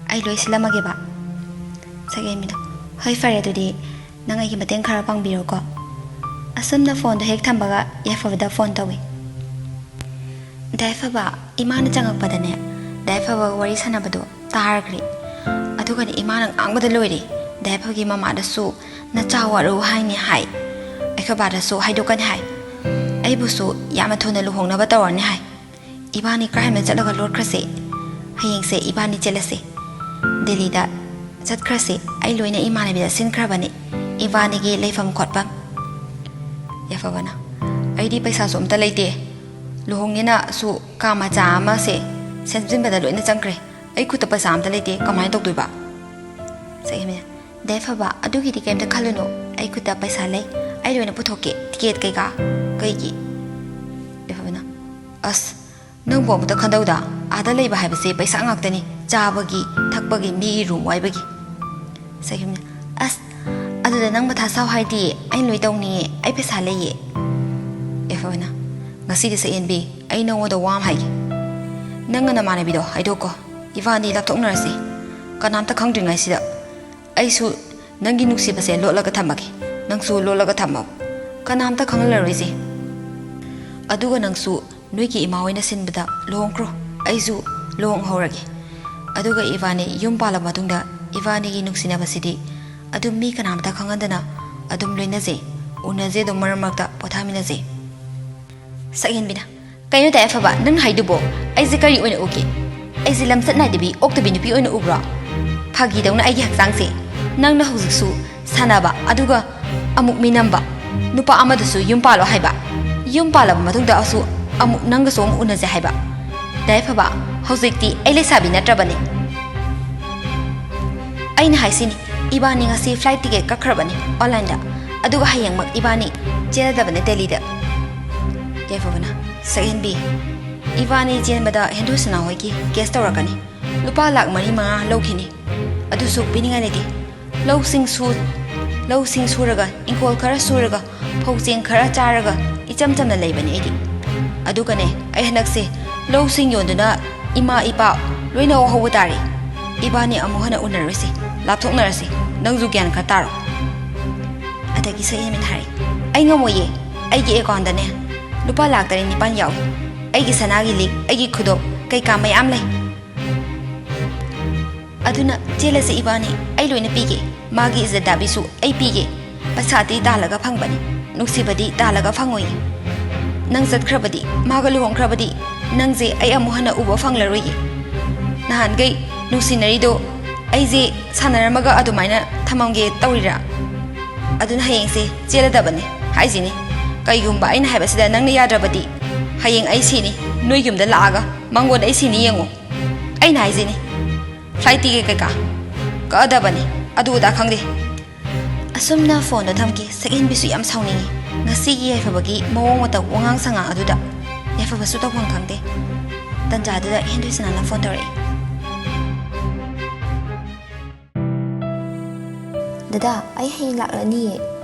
ꯑꯩ ꯂꯣꯏ ꯁꯤꯜꯂꯝꯃꯒꯦꯕ꯫ ꯁꯛꯍꯦꯟꯕꯤꯅ, "ꯍꯣꯏ, ꯐꯔꯦ, ꯑꯗꯨꯗꯤ ꯅꯪ ꯑꯩꯒꯤ ꯃꯇꯦꯡ ꯈꯔ ꯄꯥꯡꯕꯤꯔꯣꯀꯣ"꯫ ꯑꯁꯨꯝꯅ ꯐꯣꯟꯗꯣ ꯍꯦꯛ ꯊꯝꯕꯒ ꯌꯥꯏꯐꯕꯗ ꯐꯣꯟ ꯇꯧꯏ꯫ "ꯗꯥ ꯌꯥꯏꯐꯕ, ꯏꯃꯥꯅ ꯆꯪꯉꯛꯄꯗꯅꯦ, ꯗꯥ ꯌꯥꯏꯐꯕꯒ ꯋꯥꯔꯤ ꯁꯥꯟꯅꯕꯗꯣ ꯇꯥꯈ꯭ꯔꯦ꯫ ꯑꯗꯨꯒꯅꯦ, ꯏꯃꯥꯅ ꯉꯥꯡꯕꯗ ꯂꯣꯏꯔꯦ꯫ ꯗꯥ ꯌꯥꯏꯐꯕꯒꯤ ꯃꯃꯥꯗꯁꯨ ꯅꯆꯥ ꯋꯥꯔꯧ ꯍꯥꯏꯅꯤ ꯍꯥꯏ꯫ ꯑꯩꯈꯣꯏ ꯕꯥꯗꯁꯨ ꯍꯥꯏꯗꯣꯛꯀꯅꯤ ꯍꯥꯏ꯫ ꯑꯩꯕꯨꯁꯨ ꯌꯥꯝꯅ ꯊꯨꯅ ꯂꯨꯍꯣꯡꯅꯕ ꯇꯧꯔꯅꯤ ꯍꯥꯏ꯫ ꯏꯕꯥꯅꯤ ꯀꯔꯥꯏꯅ ꯆꯠꯂꯒ ꯂꯣꯠꯈ꯭ꯔꯁꯦ? ꯍꯌꯦꯡꯁꯦ ꯏꯕꯥꯅꯤ ꯆꯠꯂꯁꯦ꯫ ꯗꯦꯜꯂꯤꯗ ꯆꯠꯈ꯭ꯔꯁꯦ꯫ ꯑꯩ ꯂꯣꯏꯅ ꯏꯃꯥꯟꯅꯕꯤꯗ ꯁꯤꯟꯈ꯭ꯔꯕꯅꯤ, ꯏꯕꯥꯅꯤꯒꯤ ꯂꯩꯐꯝ ꯈꯣꯠꯐꯝ"꯫ ꯌꯥꯏꯐꯕꯅ, "ꯑꯩꯗꯤ ꯄꯩꯁꯥꯁꯨ ꯑꯝꯇ ꯂꯩꯇꯦ꯫ ꯂꯨꯍꯣꯡꯉꯦꯅꯁꯨ ꯀꯥ ꯃꯆꯥ ꯑꯃꯁꯦ ꯁꯦꯝꯖꯤꯟꯕꯗ ꯂꯣꯏꯅ ꯆꯪꯈ꯭ꯔꯦ꯫ ꯑꯩ ꯈꯨꯠꯇ ꯄꯩꯁꯥ ꯑꯝꯇ ꯂꯩꯇꯦ, ꯀꯃꯥꯏꯅ ꯇꯧꯗꯣꯏꯕ?" ꯁꯛꯍꯦꯟꯕꯤꯅ, "ꯗꯥ ꯌꯥꯏꯐꯕ, ꯑꯗꯨꯒꯤꯗꯤ ꯀꯩꯝꯇ ꯈꯜꯂꯨꯅꯨ꯫ ꯑꯩ ꯈꯨꯠꯇ ꯄꯩꯁꯥ ꯂꯩ꯫ ꯑꯩ ꯂꯣꯏꯅ ꯄꯨꯊꯣꯛꯀꯦ, ꯇꯤꯀꯦꯠ ꯀꯩꯀꯥ꯫ ꯀꯩꯒꯤ?" ꯌꯥꯏꯐꯕꯅ, "ꯑꯁ, ꯅꯪꯕꯨ ꯑꯃꯨꯛꯇ ꯈꯟꯗꯧꯗ, ꯑꯥꯗ ꯂꯩꯕ ꯍꯥꯏꯕꯁꯦ ꯄꯩꯁꯥ ꯉꯥꯛꯇꯅꯤ꯫ ꯆꯥꯕꯒꯤ, ꯊꯛꯄꯒꯤ, ꯃꯤꯒꯤ ꯔꯨꯝ ꯋꯥꯏꯕꯒꯤ"꯫ ꯁꯛꯍꯦꯟꯕꯤꯅ, "ꯑꯁ, ꯑꯗꯨꯗ ꯅꯪ ꯃꯊꯥ ꯁꯥꯎ ꯍꯥꯏꯗꯤ ꯑꯩ ꯂꯣꯏ ꯇꯧꯅꯤꯌꯦ, ꯑꯩ ꯄꯩꯁꯥ ꯂꯩꯌꯦ"꯫ ꯌꯥꯏꯐꯕꯅ, "ꯉꯁꯤꯗꯤ ꯁꯛꯍꯦꯟꯕꯤ, ꯑꯩ ꯅꯉꯣꯟꯗ ꯋꯥ ꯑꯃ ꯍꯥꯏꯒꯦ꯫ ꯅꯪꯒ ꯅꯃꯥꯟꯅꯕꯤꯗꯣ ꯍꯥꯏꯗꯣꯛꯀꯣ꯫ ꯏꯕꯥꯅꯤ ꯂꯥꯞꯊꯣꯛꯅꯔꯁꯤ꯫ ꯀꯅꯥꯝꯇ ꯈꯪꯗ꯭ꯔꯤꯉꯩꯁꯤꯗ꯫ ꯑꯩꯁꯨ ꯅꯪꯒꯤ ꯅꯨꯡꯁꯤꯕꯁꯦ ꯂꯣꯠꯂꯒ ꯊꯝꯃꯒꯦ, ꯅꯪꯁꯨ ꯂꯣꯠꯂꯒ ꯊꯝꯃꯣ꯫ ꯀꯅꯥꯝꯇ ꯈꯪꯍꯜꯂꯔꯣꯏꯁꯦ꯫ ꯑꯗꯨꯒ ꯅꯪꯁꯨ ꯅꯣꯏꯒꯤ ꯏꯃꯥ ꯍꯣꯏꯅ ꯁꯤꯟꯕꯗ ꯂꯨꯍꯣꯡꯈ꯭ꯔꯣ, ꯑꯩꯁꯨ ꯂꯨꯍꯣꯡꯍꯧꯔꯒꯦ꯫ ꯑꯗꯨꯒ ꯏꯕꯥꯅꯤ ꯌꯨꯝ ꯄꯥꯜꯂꯕ ꯃꯇꯨꯡꯗ ꯏꯕꯥꯅꯤꯒꯤ ꯅꯨꯡꯁꯤꯅꯕꯁꯤꯗꯤ ꯑꯗꯨꯝ ꯃꯤ ꯀꯅꯥꯝꯇ ꯈꯪꯍꯟꯗꯅ ꯑꯗꯨꯝ ꯂꯣꯏꯅꯁꯦ, ꯎꯅꯁꯦ, ꯑꯗꯨꯝ ꯃꯔꯛ ꯃꯔꯛꯇ ꯄꯣꯊꯥꯃꯤꯟꯅꯁꯦ"꯫ ꯁꯛꯍꯦꯟꯕꯤꯅ, "ꯀꯩꯅꯣ ꯗꯥ ꯌꯥꯏꯐꯕ, ꯅꯪꯅ ꯍꯥꯏꯗꯨꯕꯣ? ꯑꯩꯁꯦ ꯀꯔꯤ ꯑꯣꯏꯅ ꯎꯒꯦ? ꯑꯩꯁꯦ ꯂꯝꯆꯠ ꯅꯥꯏꯗꯕꯤ, ꯑꯣꯛꯇꯕꯤ ꯅꯨꯄꯤ ꯑꯣꯏꯅ ꯎꯕ꯭ꯔꯣ? ꯐꯥꯒꯤꯗꯧꯅ ꯑꯩꯒꯤ ꯍꯛꯆꯥꯡꯁꯦ ꯅꯪꯅ ꯍꯧꯖꯤꯛꯁꯨ ꯁꯥꯟꯅꯕ, ꯑꯗꯨꯒ ꯑꯃꯨꯛ ꯃꯤꯅꯝꯕ, ꯅꯨꯄꯥ ꯑꯃꯗꯁꯨ ꯌꯨꯝ ꯄꯥꯜꯂꯣ ꯍꯥꯏꯕ, ꯌꯨꯝ ꯄꯥꯜꯂꯕ ꯃꯇꯨꯡꯗꯁꯨ ꯑꯃꯨꯛ ꯅꯪꯒꯁꯨ ꯑꯃꯨꯛ ꯎꯅꯁꯦ ꯍꯥꯏꯕ? ꯗꯥ ꯌꯥꯏꯐꯕ, ꯍꯧꯖꯤꯛꯇꯤ ꯑꯩ ꯂꯩꯁꯥꯕꯤ ꯅꯠꯇ꯭ꯔꯕꯅꯦ꯫ ꯑꯩꯅ ꯍꯥꯏꯁꯤꯅꯤ, ꯏꯕꯥꯅꯤ ꯉꯁꯤ ꯐ꯭ꯂꯥꯏꯠ ꯇꯤꯀꯦꯠ ꯀꯛꯈ꯭ꯔꯕꯅꯤ ꯑꯣꯟꯂꯥꯏꯟꯗ, ꯑꯗꯨꯒ ꯍꯌꯦꯡꯃꯛ ꯏꯕꯥꯅꯤ ꯆꯦꯜꯂꯗꯕꯅꯦ ꯗꯦꯜꯂꯤꯗ"꯫ ꯌꯥꯏꯐꯕꯅ, "ꯁꯛꯍꯦꯟꯕꯤ, ꯏꯕꯥꯅꯤ ꯆꯦꯟꯕꯗ ꯍꯦꯟꯗꯣ ꯁꯅꯥ ꯍꯣꯏꯒꯤ ꯀꯦꯁ ꯇꯧꯔꯛꯀꯅꯤ꯫ ꯂꯨꯄꯥ ꯂꯥꯛ ꯃꯔꯤ ꯃꯉꯥ ꯂꯧꯈꯤꯅꯤ꯫ ꯑꯗꯨꯁꯨ ꯄꯤꯅꯤꯡꯉꯥꯏ ꯂꯩꯇꯦ꯫ ꯂꯧꯁꯤꯡꯁꯨ ꯂꯧꯁꯤꯡ ꯁꯨꯔꯒ, ꯏꯪꯈꯣꯜ ꯈꯔ ꯁꯨꯔꯒ, ꯐꯧ ꯆꯦꯡ ꯈꯔ ꯆꯥꯔꯒ ꯏꯆꯝ ꯆꯝꯅ ꯂꯩꯕꯅꯦ ꯑꯩꯗꯤ꯫ ꯑꯗꯨꯒꯅꯦ, ꯑꯩ ꯍꯟꯗꯛꯁꯦ ꯂꯧꯁꯤꯡ ꯌꯣꯟꯗꯨꯅ ꯏꯃꯥ ꯏꯄꯥ ꯂꯣꯏꯅ ꯋꯥꯍꯧꯕ ꯇꯥꯔꯦ꯫ ꯏꯕꯥꯅꯤ ꯑꯃꯨꯛ ꯍꯟꯅ ꯎꯅꯔꯣꯏꯁꯦ, ꯂꯥꯞꯊꯣꯛꯅꯔꯁꯦ꯫ ꯅꯪꯁꯨ ꯒ꯭ꯌꯥꯟ ꯈꯔ ꯇꯥꯔꯣ꯫ ꯑꯗꯒꯤ ꯁꯛꯍꯦꯟꯕꯤꯅ ꯍꯥꯏꯔꯦ, "ꯑꯩ ꯉꯝꯃꯣꯏꯌꯦ, ꯑꯩꯒꯤ ꯑꯦꯀꯥꯎꯟꯗꯅꯦ ꯂꯨꯄꯥ ꯂꯥꯛ ꯇꯔꯦꯠ ꯅꯤꯄꯥꯟ ꯌꯥꯎꯏ꯫ ꯑꯩꯒꯤ ꯁꯅꯥꯒꯤ ꯂꯤꯛ, ꯑꯩꯒꯤ ꯈꯨꯗꯣꯞ, ꯀꯩꯀꯥ ꯃꯌꯥꯝ ꯂꯩ꯫ ꯑꯗꯨꯅ ꯆꯦꯜꯂꯁꯤ ꯏꯕꯥꯅꯤ, ꯑꯩ ꯂꯣꯏꯅ ꯄꯤꯒꯦ꯫ ꯃꯥꯒꯤ ꯏꯖꯠ ꯗꯥꯕꯤꯁꯨ ꯑꯩ ꯄꯤꯒꯦ꯫ ꯄꯩꯁꯥꯗꯤ ꯇꯥꯜꯂꯒ ꯐꯪꯕꯅꯤ, ꯅꯨꯡꯁꯤꯕꯗꯤ ꯇꯥꯜꯂꯒ ꯐꯪꯉꯣꯏꯌꯦ꯫ ꯅꯪ ꯆꯠꯈ꯭ꯔꯕꯗꯤ, ꯃꯥꯒ ꯂꯨꯍꯣꯡꯈ꯭ꯔꯕꯗꯤ, ꯅꯪꯁꯦ ꯑꯩ ꯑꯃꯨꯛ ꯍꯟꯅ ꯎꯕ ꯐꯪꯂꯔꯣꯏꯌꯦ꯫ ꯅꯍꯥꯟꯈꯩ ꯅꯨꯡꯁꯤꯅꯔꯤꯗꯣ ꯑꯩꯁꯦ ꯁꯥꯟꯅꯔꯝꯃꯒ ꯑꯗꯨꯃꯥꯏꯅ ꯊꯝꯃꯝꯒꯦ ꯇꯧꯔꯤꯔꯥ? ꯑꯗꯨꯅ ꯍꯌꯦꯡꯁꯦ ꯆꯦꯜꯂꯗꯕꯅꯤ ꯍꯥꯏꯁꯤꯅꯤ꯫ ꯀꯩꯒꯨꯝꯕ ꯑꯩꯅ ꯍꯥꯏꯕꯁꯤꯗ ꯅꯪꯅ ꯌꯥꯗ꯭ꯔꯕꯗꯤ, ꯍꯌꯦꯡ ꯑꯩ ꯁꯤꯅꯤ, ꯅꯣꯏ ꯌꯨꯝꯗ ꯂꯥꯛꯑꯒ ꯃꯉꯣꯟꯗ ꯑꯩ ꯁꯤꯅꯤ ꯌꯦꯡꯉꯨ꯫ ꯑꯩꯅ ꯍꯥꯏꯁꯤꯅꯤ, ꯐ꯭ꯂꯥꯏꯠ ꯇꯤꯀꯦꯠ ꯀꯩꯀꯥ ꯀꯛꯑꯗꯕꯅꯤ, ꯑꯗꯨ ꯑꯗꯥ ꯈꯪꯗꯦ"꯫ ꯑꯁꯨꯝꯅ ꯐꯣꯟꯗꯣ ꯊꯝꯈꯤ꯫ ꯁꯛꯍꯦꯟꯕꯤꯁꯨ ꯌꯥꯝ ꯁꯥꯎꯅꯤꯡꯉꯤ꯫ ꯉꯁꯤꯒꯤ ꯌꯥꯏꯐꯕꯒꯤ ꯃꯑꯣꯡ ꯃꯇꯧ, ꯋꯥꯉꯥꯡ ꯁꯉꯥꯡ ꯑꯗꯨꯗ ꯌꯥꯏꯐꯕꯁꯨ ꯇꯧꯐꯝ ꯈꯪꯗꯦ꯫ ꯇꯟꯖꯥꯗꯨꯗ ꯍꯦꯟꯊꯣꯏ ꯁꯅꯥꯅ ꯐꯣꯟ ꯇꯧꯔꯛꯏ꯫ "ꯗꯗꯥ, ꯑꯩ ꯍꯌꯦꯡ ꯂꯥꯛꯂꯅꯤꯌꯦ꯫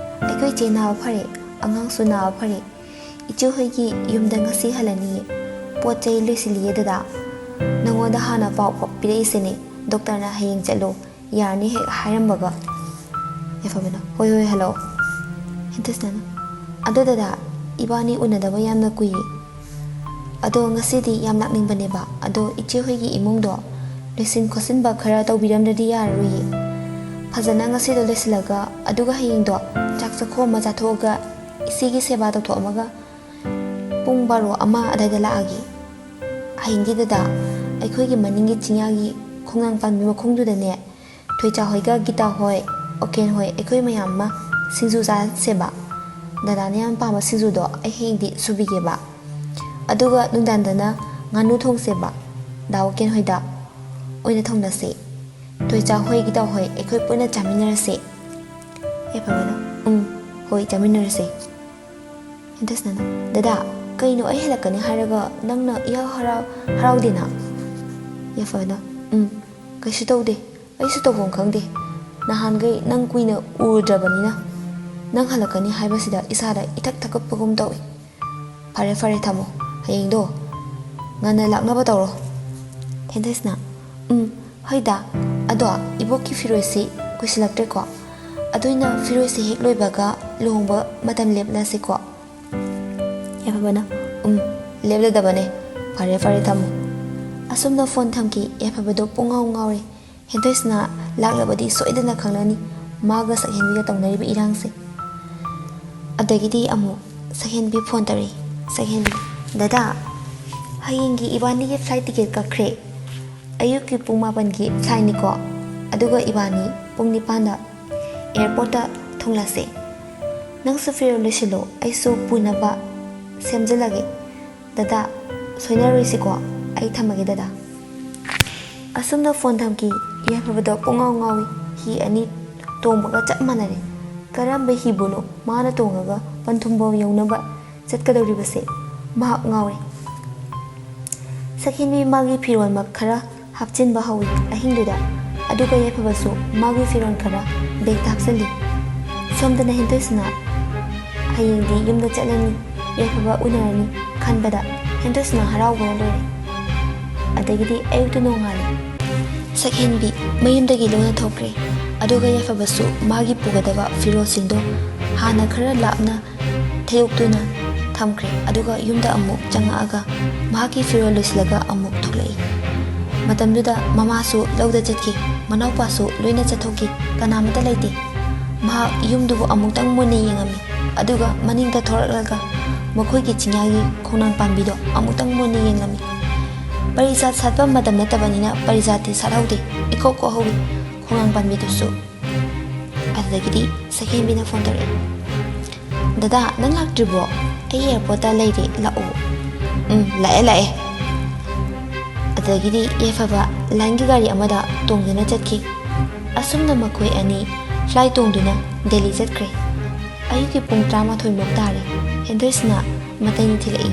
ꯑꯩꯈꯣꯏ ꯏꯆꯦ ꯅꯥꯕ ꯐꯔꯦ, ꯑꯉꯥꯡꯁꯨ ꯅꯥꯕ ꯐꯔꯦ꯫ ꯏꯆꯦ ꯍꯣꯏꯒꯤ ꯌꯨꯝꯗ ꯉꯁꯤ ꯍꯜꯂꯅꯤꯌꯦ꯫ ꯄꯣꯠ ꯆꯩ ꯂꯣꯏꯁꯤꯜꯂꯤꯌꯦ ꯗꯗꯥ꯫ ꯅꯉꯣꯟꯗ ꯍꯥꯟꯅ ꯄꯥꯎ ꯄꯤꯔꯛꯏꯁꯤꯅꯦ, ꯗꯣꯛꯇꯔꯅ ꯍꯌꯦꯡ ꯆꯠꯂꯣ, ꯌꯥꯔꯅꯤ ꯍꯦꯛ ꯍꯥꯏꯔꯝꯕꯒ"꯫ ꯌꯥꯏꯐꯕꯅ, "ꯍꯣꯏ ꯍꯣꯏ, ꯍꯜꯂꯛꯑꯣ"꯫ ꯍꯦꯟꯊꯣꯏ ꯁꯅꯥꯅ, "ꯑꯗꯣ ꯗꯗꯥ, ꯏꯕꯥꯅꯤ ꯎꯅꯗꯕ ꯌꯥꯝꯅ ꯀꯨꯏꯔꯦ꯫ ꯑꯗꯣ ꯉꯁꯤꯗꯤ ꯌꯥꯝ ꯂꯥꯛꯅꯤꯡꯕꯅꯦꯕ꯫ ꯑꯗꯣ ꯏꯆꯦ ꯍꯣꯏꯒꯤ ꯏꯃꯨꯡꯗꯣ ꯂꯣꯏꯁꯤꯟ ꯈꯣꯠꯆꯤꯟꯕ ꯈꯔ ꯇꯧꯕꯤꯔꯝꯗ꯭ꯔꯗꯤ ꯌꯥꯔꯔꯣꯏꯌꯦ꯫ ꯐꯖꯅ ꯉꯁꯤꯗꯣ ꯂꯣꯏꯁꯤꯜꯂꯒ, ꯑꯗꯨꯒ ꯍꯌꯦꯡꯗꯣ ꯆꯥꯛ ꯆꯥꯛꯈꯣꯝ ꯑꯃ ꯆꯥꯊꯣꯛꯑꯒ, ꯏꯆꯦꯒꯤ ꯁꯦꯕꯥ ꯇꯧꯊꯣꯛꯑꯝꯃꯒ, ꯄꯨꯡ ꯕꯥꯔꯣ ꯑꯃ ꯑꯗꯥꯏꯗ ꯂꯥꯛꯑꯒꯦ꯫ ꯍꯌꯦꯡꯗꯤ ꯗꯗꯥ, ꯑꯩꯈꯣꯏꯒꯤ ꯃꯅꯤꯡꯒꯤ ꯆꯤꯡꯌꯥꯒꯤ ꯈꯣꯡꯅꯥꯡ ꯄꯥꯝꯕꯤ ꯃꯈꯣꯡꯗꯨꯗꯅꯦ, ꯊꯣꯏꯆꯥ ꯍꯣꯏꯒ ꯒꯤꯇꯥ ꯍꯣꯏ, ꯑꯣꯀꯦꯟ ꯍꯣꯏ, ꯑꯩꯈꯣꯏ ꯃꯌꯥꯝ ꯑꯃ ꯁꯤꯡꯖꯨ ꯆꯥꯁꯦꯕ꯫ ꯗꯗꯥꯅ ꯌꯥꯝ ꯄꯥꯝꯕ ꯁꯤꯡꯖꯨꯗꯣ ꯑꯩ ꯍꯌꯦꯡꯗꯤ ꯁꯨꯕꯤꯒꯦꯕ꯫ ꯑꯗꯨꯒ ꯅꯨꯡꯗꯥꯡꯗꯅ ꯉꯥꯅꯨ ꯊꯣꯡꯁꯦꯕ, ꯗꯥ ꯑꯣꯀꯦꯟ ꯍꯣꯏꯗ ꯑꯣꯏꯅ ꯊꯣꯡꯅꯁꯦ꯫ ꯊꯣꯏꯆꯥ ꯍꯣꯏ, ꯒꯤꯇꯥ ꯍꯣꯏ, ꯑꯩꯈꯣꯏ ꯄꯨꯟꯅ ꯆꯥꯃꯤꯟꯅꯔꯁꯦ"꯫ ꯌꯥꯏꯐꯕꯅ, "ꯎꯝ, ꯍꯣꯏ, ꯆꯥꯃꯤꯟꯅꯔꯁꯦ"꯫ ꯍꯦꯟꯊꯣꯏ ꯁꯅꯥꯅ, "ꯗꯗꯥ, ꯀꯩꯅꯣ ꯑꯩ ꯍꯜꯂꯛꯀꯅꯤ ꯍꯥꯏꯔꯒ ꯅꯪꯅ ꯏꯍꯥ ꯍꯔꯥꯎ-, ꯍꯔꯥꯎꯗꯦꯅ?" ꯌꯥꯏꯐꯕꯅ, "ꯎꯝ, ꯀꯩꯁꯨ ꯇꯧꯗꯦ, ꯑꯩꯁꯨ ꯇꯧꯐꯝ ꯈꯪꯗꯦ"꯫ ꯅꯍꯥꯟꯈꯩ ꯅꯪ ꯀꯨꯏꯅ ꯎꯔꯨꯗ꯭ꯔꯕꯅꯤꯅ ꯅꯪ ꯍꯜꯂꯛꯀꯅꯤ ꯍꯥꯏꯕꯁꯤꯗ ꯏꯁꯥꯗ ꯏꯊꯛ ꯊꯛꯀꯠꯄꯒꯨꯝ ꯇꯧꯏ꯫ ꯐꯔꯦ ꯐꯔꯦ, ꯊꯝꯃꯣ꯫ ꯍꯌꯦꯡꯗꯣ ꯉꯟꯅ ꯂꯥꯛꯅꯕ ꯇꯧꯔꯣ꯫ ꯍꯦꯟꯊꯣꯏꯁꯅꯥ, ꯎꯝ, ꯍꯣꯏꯗ꯫ ꯑꯗꯣ ꯏꯕꯣꯛꯀꯤ ꯐꯤꯔꯣꯏꯁꯤ ꯀꯨꯏꯁꯤꯜꯂꯛꯇ꯭ꯔꯦꯀꯣ? ꯑꯗꯨꯅ ꯐꯤꯔꯣꯏꯁꯤ ꯍꯦꯛ ꯂꯣꯏꯕꯒ ꯂꯨꯍꯣꯡꯕ ꯃꯇꯝ ꯂꯦꯞꯂꯁꯤꯀꯣ? ꯌꯥꯏꯐꯕꯅ, ꯎꯝ, ꯂꯦꯞꯂꯗꯕꯅꯦ꯫ ꯐꯔꯦ ꯐꯔꯦ, ꯊꯝꯃꯣ꯫ ꯑꯁꯨꯝꯅ ꯐꯣꯟ ꯊꯝꯈꯤ꯫ ꯌꯥꯏꯐꯕꯗꯣ ꯄꯨꯡꯉꯥꯎ ꯉꯥꯎꯔꯦ꯫ ꯍꯦꯟꯊꯣꯏꯁꯅꯥ ꯂꯥꯛꯂꯕꯗꯤ ꯁꯣꯏꯗꯅ ꯈꯪꯂꯅꯤ ꯃꯥꯒ ꯁꯛꯍꯦꯟꯕꯤꯒ ꯇꯧꯅꯔꯤꯕ ꯏꯔꯥꯡꯁꯦ꯫ ꯑꯗꯒꯤꯗꯤ ꯑꯃꯨꯛ ꯁꯛꯍꯦꯟꯕꯤ ꯐꯣꯟ ꯇꯧꯔꯛꯏ꯫ ꯁꯛꯍꯦꯟꯕꯤ, ꯗꯗꯥ, ꯍꯌꯦꯡꯒꯤ ꯏꯕꯥꯅꯤꯒꯤ ꯐ꯭ꯂꯥꯏꯠ ꯇꯤꯀꯦꯠ ꯀꯛꯈ꯭ꯔꯦ꯫ ꯑꯌꯨꯛꯀꯤ ꯄꯨꯡ ꯃꯥꯄꯟꯒꯤ ꯐ꯭ꯂꯥꯏꯠꯅꯤꯀꯣ꯫ ꯑꯗꯨꯒ ꯏꯕꯥꯅꯤ ꯄꯨꯡ ꯅꯤꯄꯥꯟꯗ ꯑꯦꯌꯥꯔꯄꯣꯔꯠꯇ ꯊꯨꯡꯂꯁꯦ꯫ ꯅꯪꯁꯨ ꯐꯤꯔꯣꯜ ꯂꯣꯏꯁꯤꯜꯂꯣ, ꯑꯩꯁꯨ ꯄꯨꯅꯕ ꯁꯦꯝꯖꯤꯜꯂꯒꯦ꯫ ꯗꯗꯥ, ꯁꯣꯏꯅꯔꯣꯏꯁꯤꯀꯣ꯫ ꯑꯩ ꯊꯝꯃꯒꯦ ꯗꯗꯥ꯫ ꯑꯁꯨꯝꯅ ꯐꯣꯟ ꯊꯝꯈꯤ꯫ ꯌꯥꯏꯐꯕꯗꯣ ꯄꯨꯡꯉꯥꯎ ꯉꯥꯎꯏ꯫ ꯍꯤ ꯑꯅꯤ ꯇꯣꯡꯕꯒ ꯆꯞ ꯃꯥꯟꯅꯔꯦ꯫ ꯀꯔꯝꯕ ꯍꯤꯕꯨꯅꯣ ꯃꯥꯅ ꯇꯣꯡꯉꯒ ꯄꯟꯊꯨꯡꯐꯝ ꯌꯧꯅꯕ ꯆꯠꯀꯗꯧꯔꯤꯕꯁꯦ? ꯃꯍꯥꯛ ꯉꯥꯎꯔꯦ꯫ ꯁꯛꯍꯦꯟꯕꯤ ꯃꯥꯒꯤ ꯐꯤꯔꯣꯜꯃꯛ ꯈꯔ ꯍꯥꯞꯆꯤꯟꯕ ꯍꯧꯏ ꯑꯍꯤꯡꯗꯨꯗ꯫ ꯑꯗꯨꯒ ꯌꯥꯏꯐꯕꯁꯨ ꯃꯥꯒꯤ ꯐꯤꯔꯣꯜ ꯈꯔ ꯕꯦꯒꯇ ꯍꯥꯞꯆꯤꯜꯂꯤ꯫ ꯁꯣꯝꯗꯅ ꯍꯦꯟꯊꯣꯏꯁꯅꯥ ꯍꯌꯦꯡꯗꯤ ꯌꯨꯝꯗ ꯆꯠꯂꯅꯤ, ꯌꯥꯏꯐꯕ ꯎꯅꯔꯅꯤ ꯈꯟꯕꯗ ꯍꯦꯟꯊꯣꯏꯁꯅꯥ ꯍꯔꯥꯎꯕꯅ ꯂꯣꯏꯔꯦ꯫ ꯑꯗꯒꯤꯗꯤ ꯑꯌꯨꯛꯇ ꯅꯣꯡꯉꯥꯜꯂꯦ꯫ ꯁꯛꯍꯦꯟꯕꯤ ꯃꯌꯨꯝꯗꯒꯤ ꯂꯣꯟꯅ ꯊꯣꯛꯈ꯭ꯔꯦ꯫ ꯑꯗꯨꯒ ꯌꯥꯏꯐꯕꯁꯨ ꯃꯥꯒꯤ ꯄꯨꯒꯗꯕ ꯐꯤꯔꯣꯜꯁꯤꯡꯗꯣ ꯍꯥꯟꯅ ꯈꯔ ꯂꯥꯞꯅ ꯊꯩꯗꯣꯛꯇꯨꯅ ꯊꯝꯈ꯭ꯔꯦ꯫ ꯑꯗꯨꯒ ꯌꯨꯝꯗ ꯑꯃꯨꯛ ꯆꯪꯉꯛꯑꯒ ꯃꯍꯥꯛꯀꯤ ꯐꯤꯔꯣꯜ ꯂꯣꯏꯁꯤꯜꯂꯒ ꯑꯃꯨꯛ ꯊꯣꯛꯂꯛꯏ꯫ ꯃꯇꯝꯗꯨꯗ ꯃꯃꯥꯁꯨ ꯂꯧꯗ ꯆꯠꯈꯤ, ꯃꯅꯥꯎꯄꯥꯁꯨ ꯂꯣꯏꯅ ꯆꯠꯊꯣꯛꯈꯤ, ꯀꯅꯥꯃꯠꯇ ꯂꯩꯇꯦ꯫ ꯃꯍꯥꯛ ꯌꯨꯝꯗꯨꯕꯨ ꯑꯃꯨꯛꯇꯪ ꯃꯨꯟꯅ ꯌꯦꯡꯉꯝꯃꯤ, ꯑꯗꯨꯒ ꯃꯅꯤꯡꯗ ꯊꯣꯔꯛꯂꯒ ꯃꯈꯣꯏꯒꯤ ꯆꯤꯡꯌꯥꯒꯤ ꯈꯣꯡꯅꯥꯡ ꯄꯥꯝꯕꯤꯗꯣ ꯑꯃꯨꯛꯇꯪ ꯃꯨꯟꯅ ꯌꯦꯡꯂꯝꯃꯤ꯫ ꯄꯔꯤꯖꯥꯠ ꯁꯥꯠꯄ ꯃꯇꯝ ꯅꯠꯇꯕꯅꯤꯅ ꯄꯔꯤꯖꯥꯠꯇꯤ ꯁꯥꯠꯍꯧꯗꯦ, ꯏꯀꯣꯛ ꯀꯣꯛꯍꯧꯏ ꯈꯣꯡꯅꯥꯡ ꯄꯥꯝꯕꯤꯗꯨꯁꯨ꯫ ꯑꯗꯨꯗꯒꯤꯗꯤ ꯁꯛꯍꯦꯟꯕꯤꯅ ꯐꯣꯟ ꯇꯧꯔꯛꯑꯦ꯫ "ꯗꯗꯥ, ꯅꯪ ꯂꯥꯛꯇ꯭ꯔꯤꯕꯣ? ꯑꯩ ꯑꯦꯌꯥꯔꯄꯣꯔꯠꯇ ꯂꯩꯔꯦ, ꯂꯥꯛꯑꯣ꯫" "ꯎꯝ, ꯂꯥꯛꯑꯦ, ꯂꯥꯛꯑꯦ꯫" ꯑꯗꯨꯗꯒꯤꯗꯤ ꯌꯥꯏꯐꯕ ꯂꯥꯏꯟꯒꯤ ꯒꯥꯔꯤ ꯑꯃꯗ ꯇꯣꯡꯗꯨꯅ ꯆꯠꯈꯤ꯫ ꯑꯁꯨꯝꯅ ꯃꯈꯣꯏ ꯑꯅꯤ ꯐ꯭ꯂꯥꯏꯠ ꯇꯣꯡꯗꯨꯅ ꯗꯦꯜꯂꯤ ꯆꯠꯈ꯭ꯔꯦ꯫ ꯑꯌꯨꯛꯀꯤ ꯄꯨꯡ ꯇꯔꯥꯃꯥꯊꯣꯏꯃꯨꯛ ꯇꯥꯔꯦ꯫ ꯍꯦꯟꯊꯣꯏꯁꯅꯥ ꯃꯇꯩꯅ ꯊꯤꯜꯂꯛꯏ꯫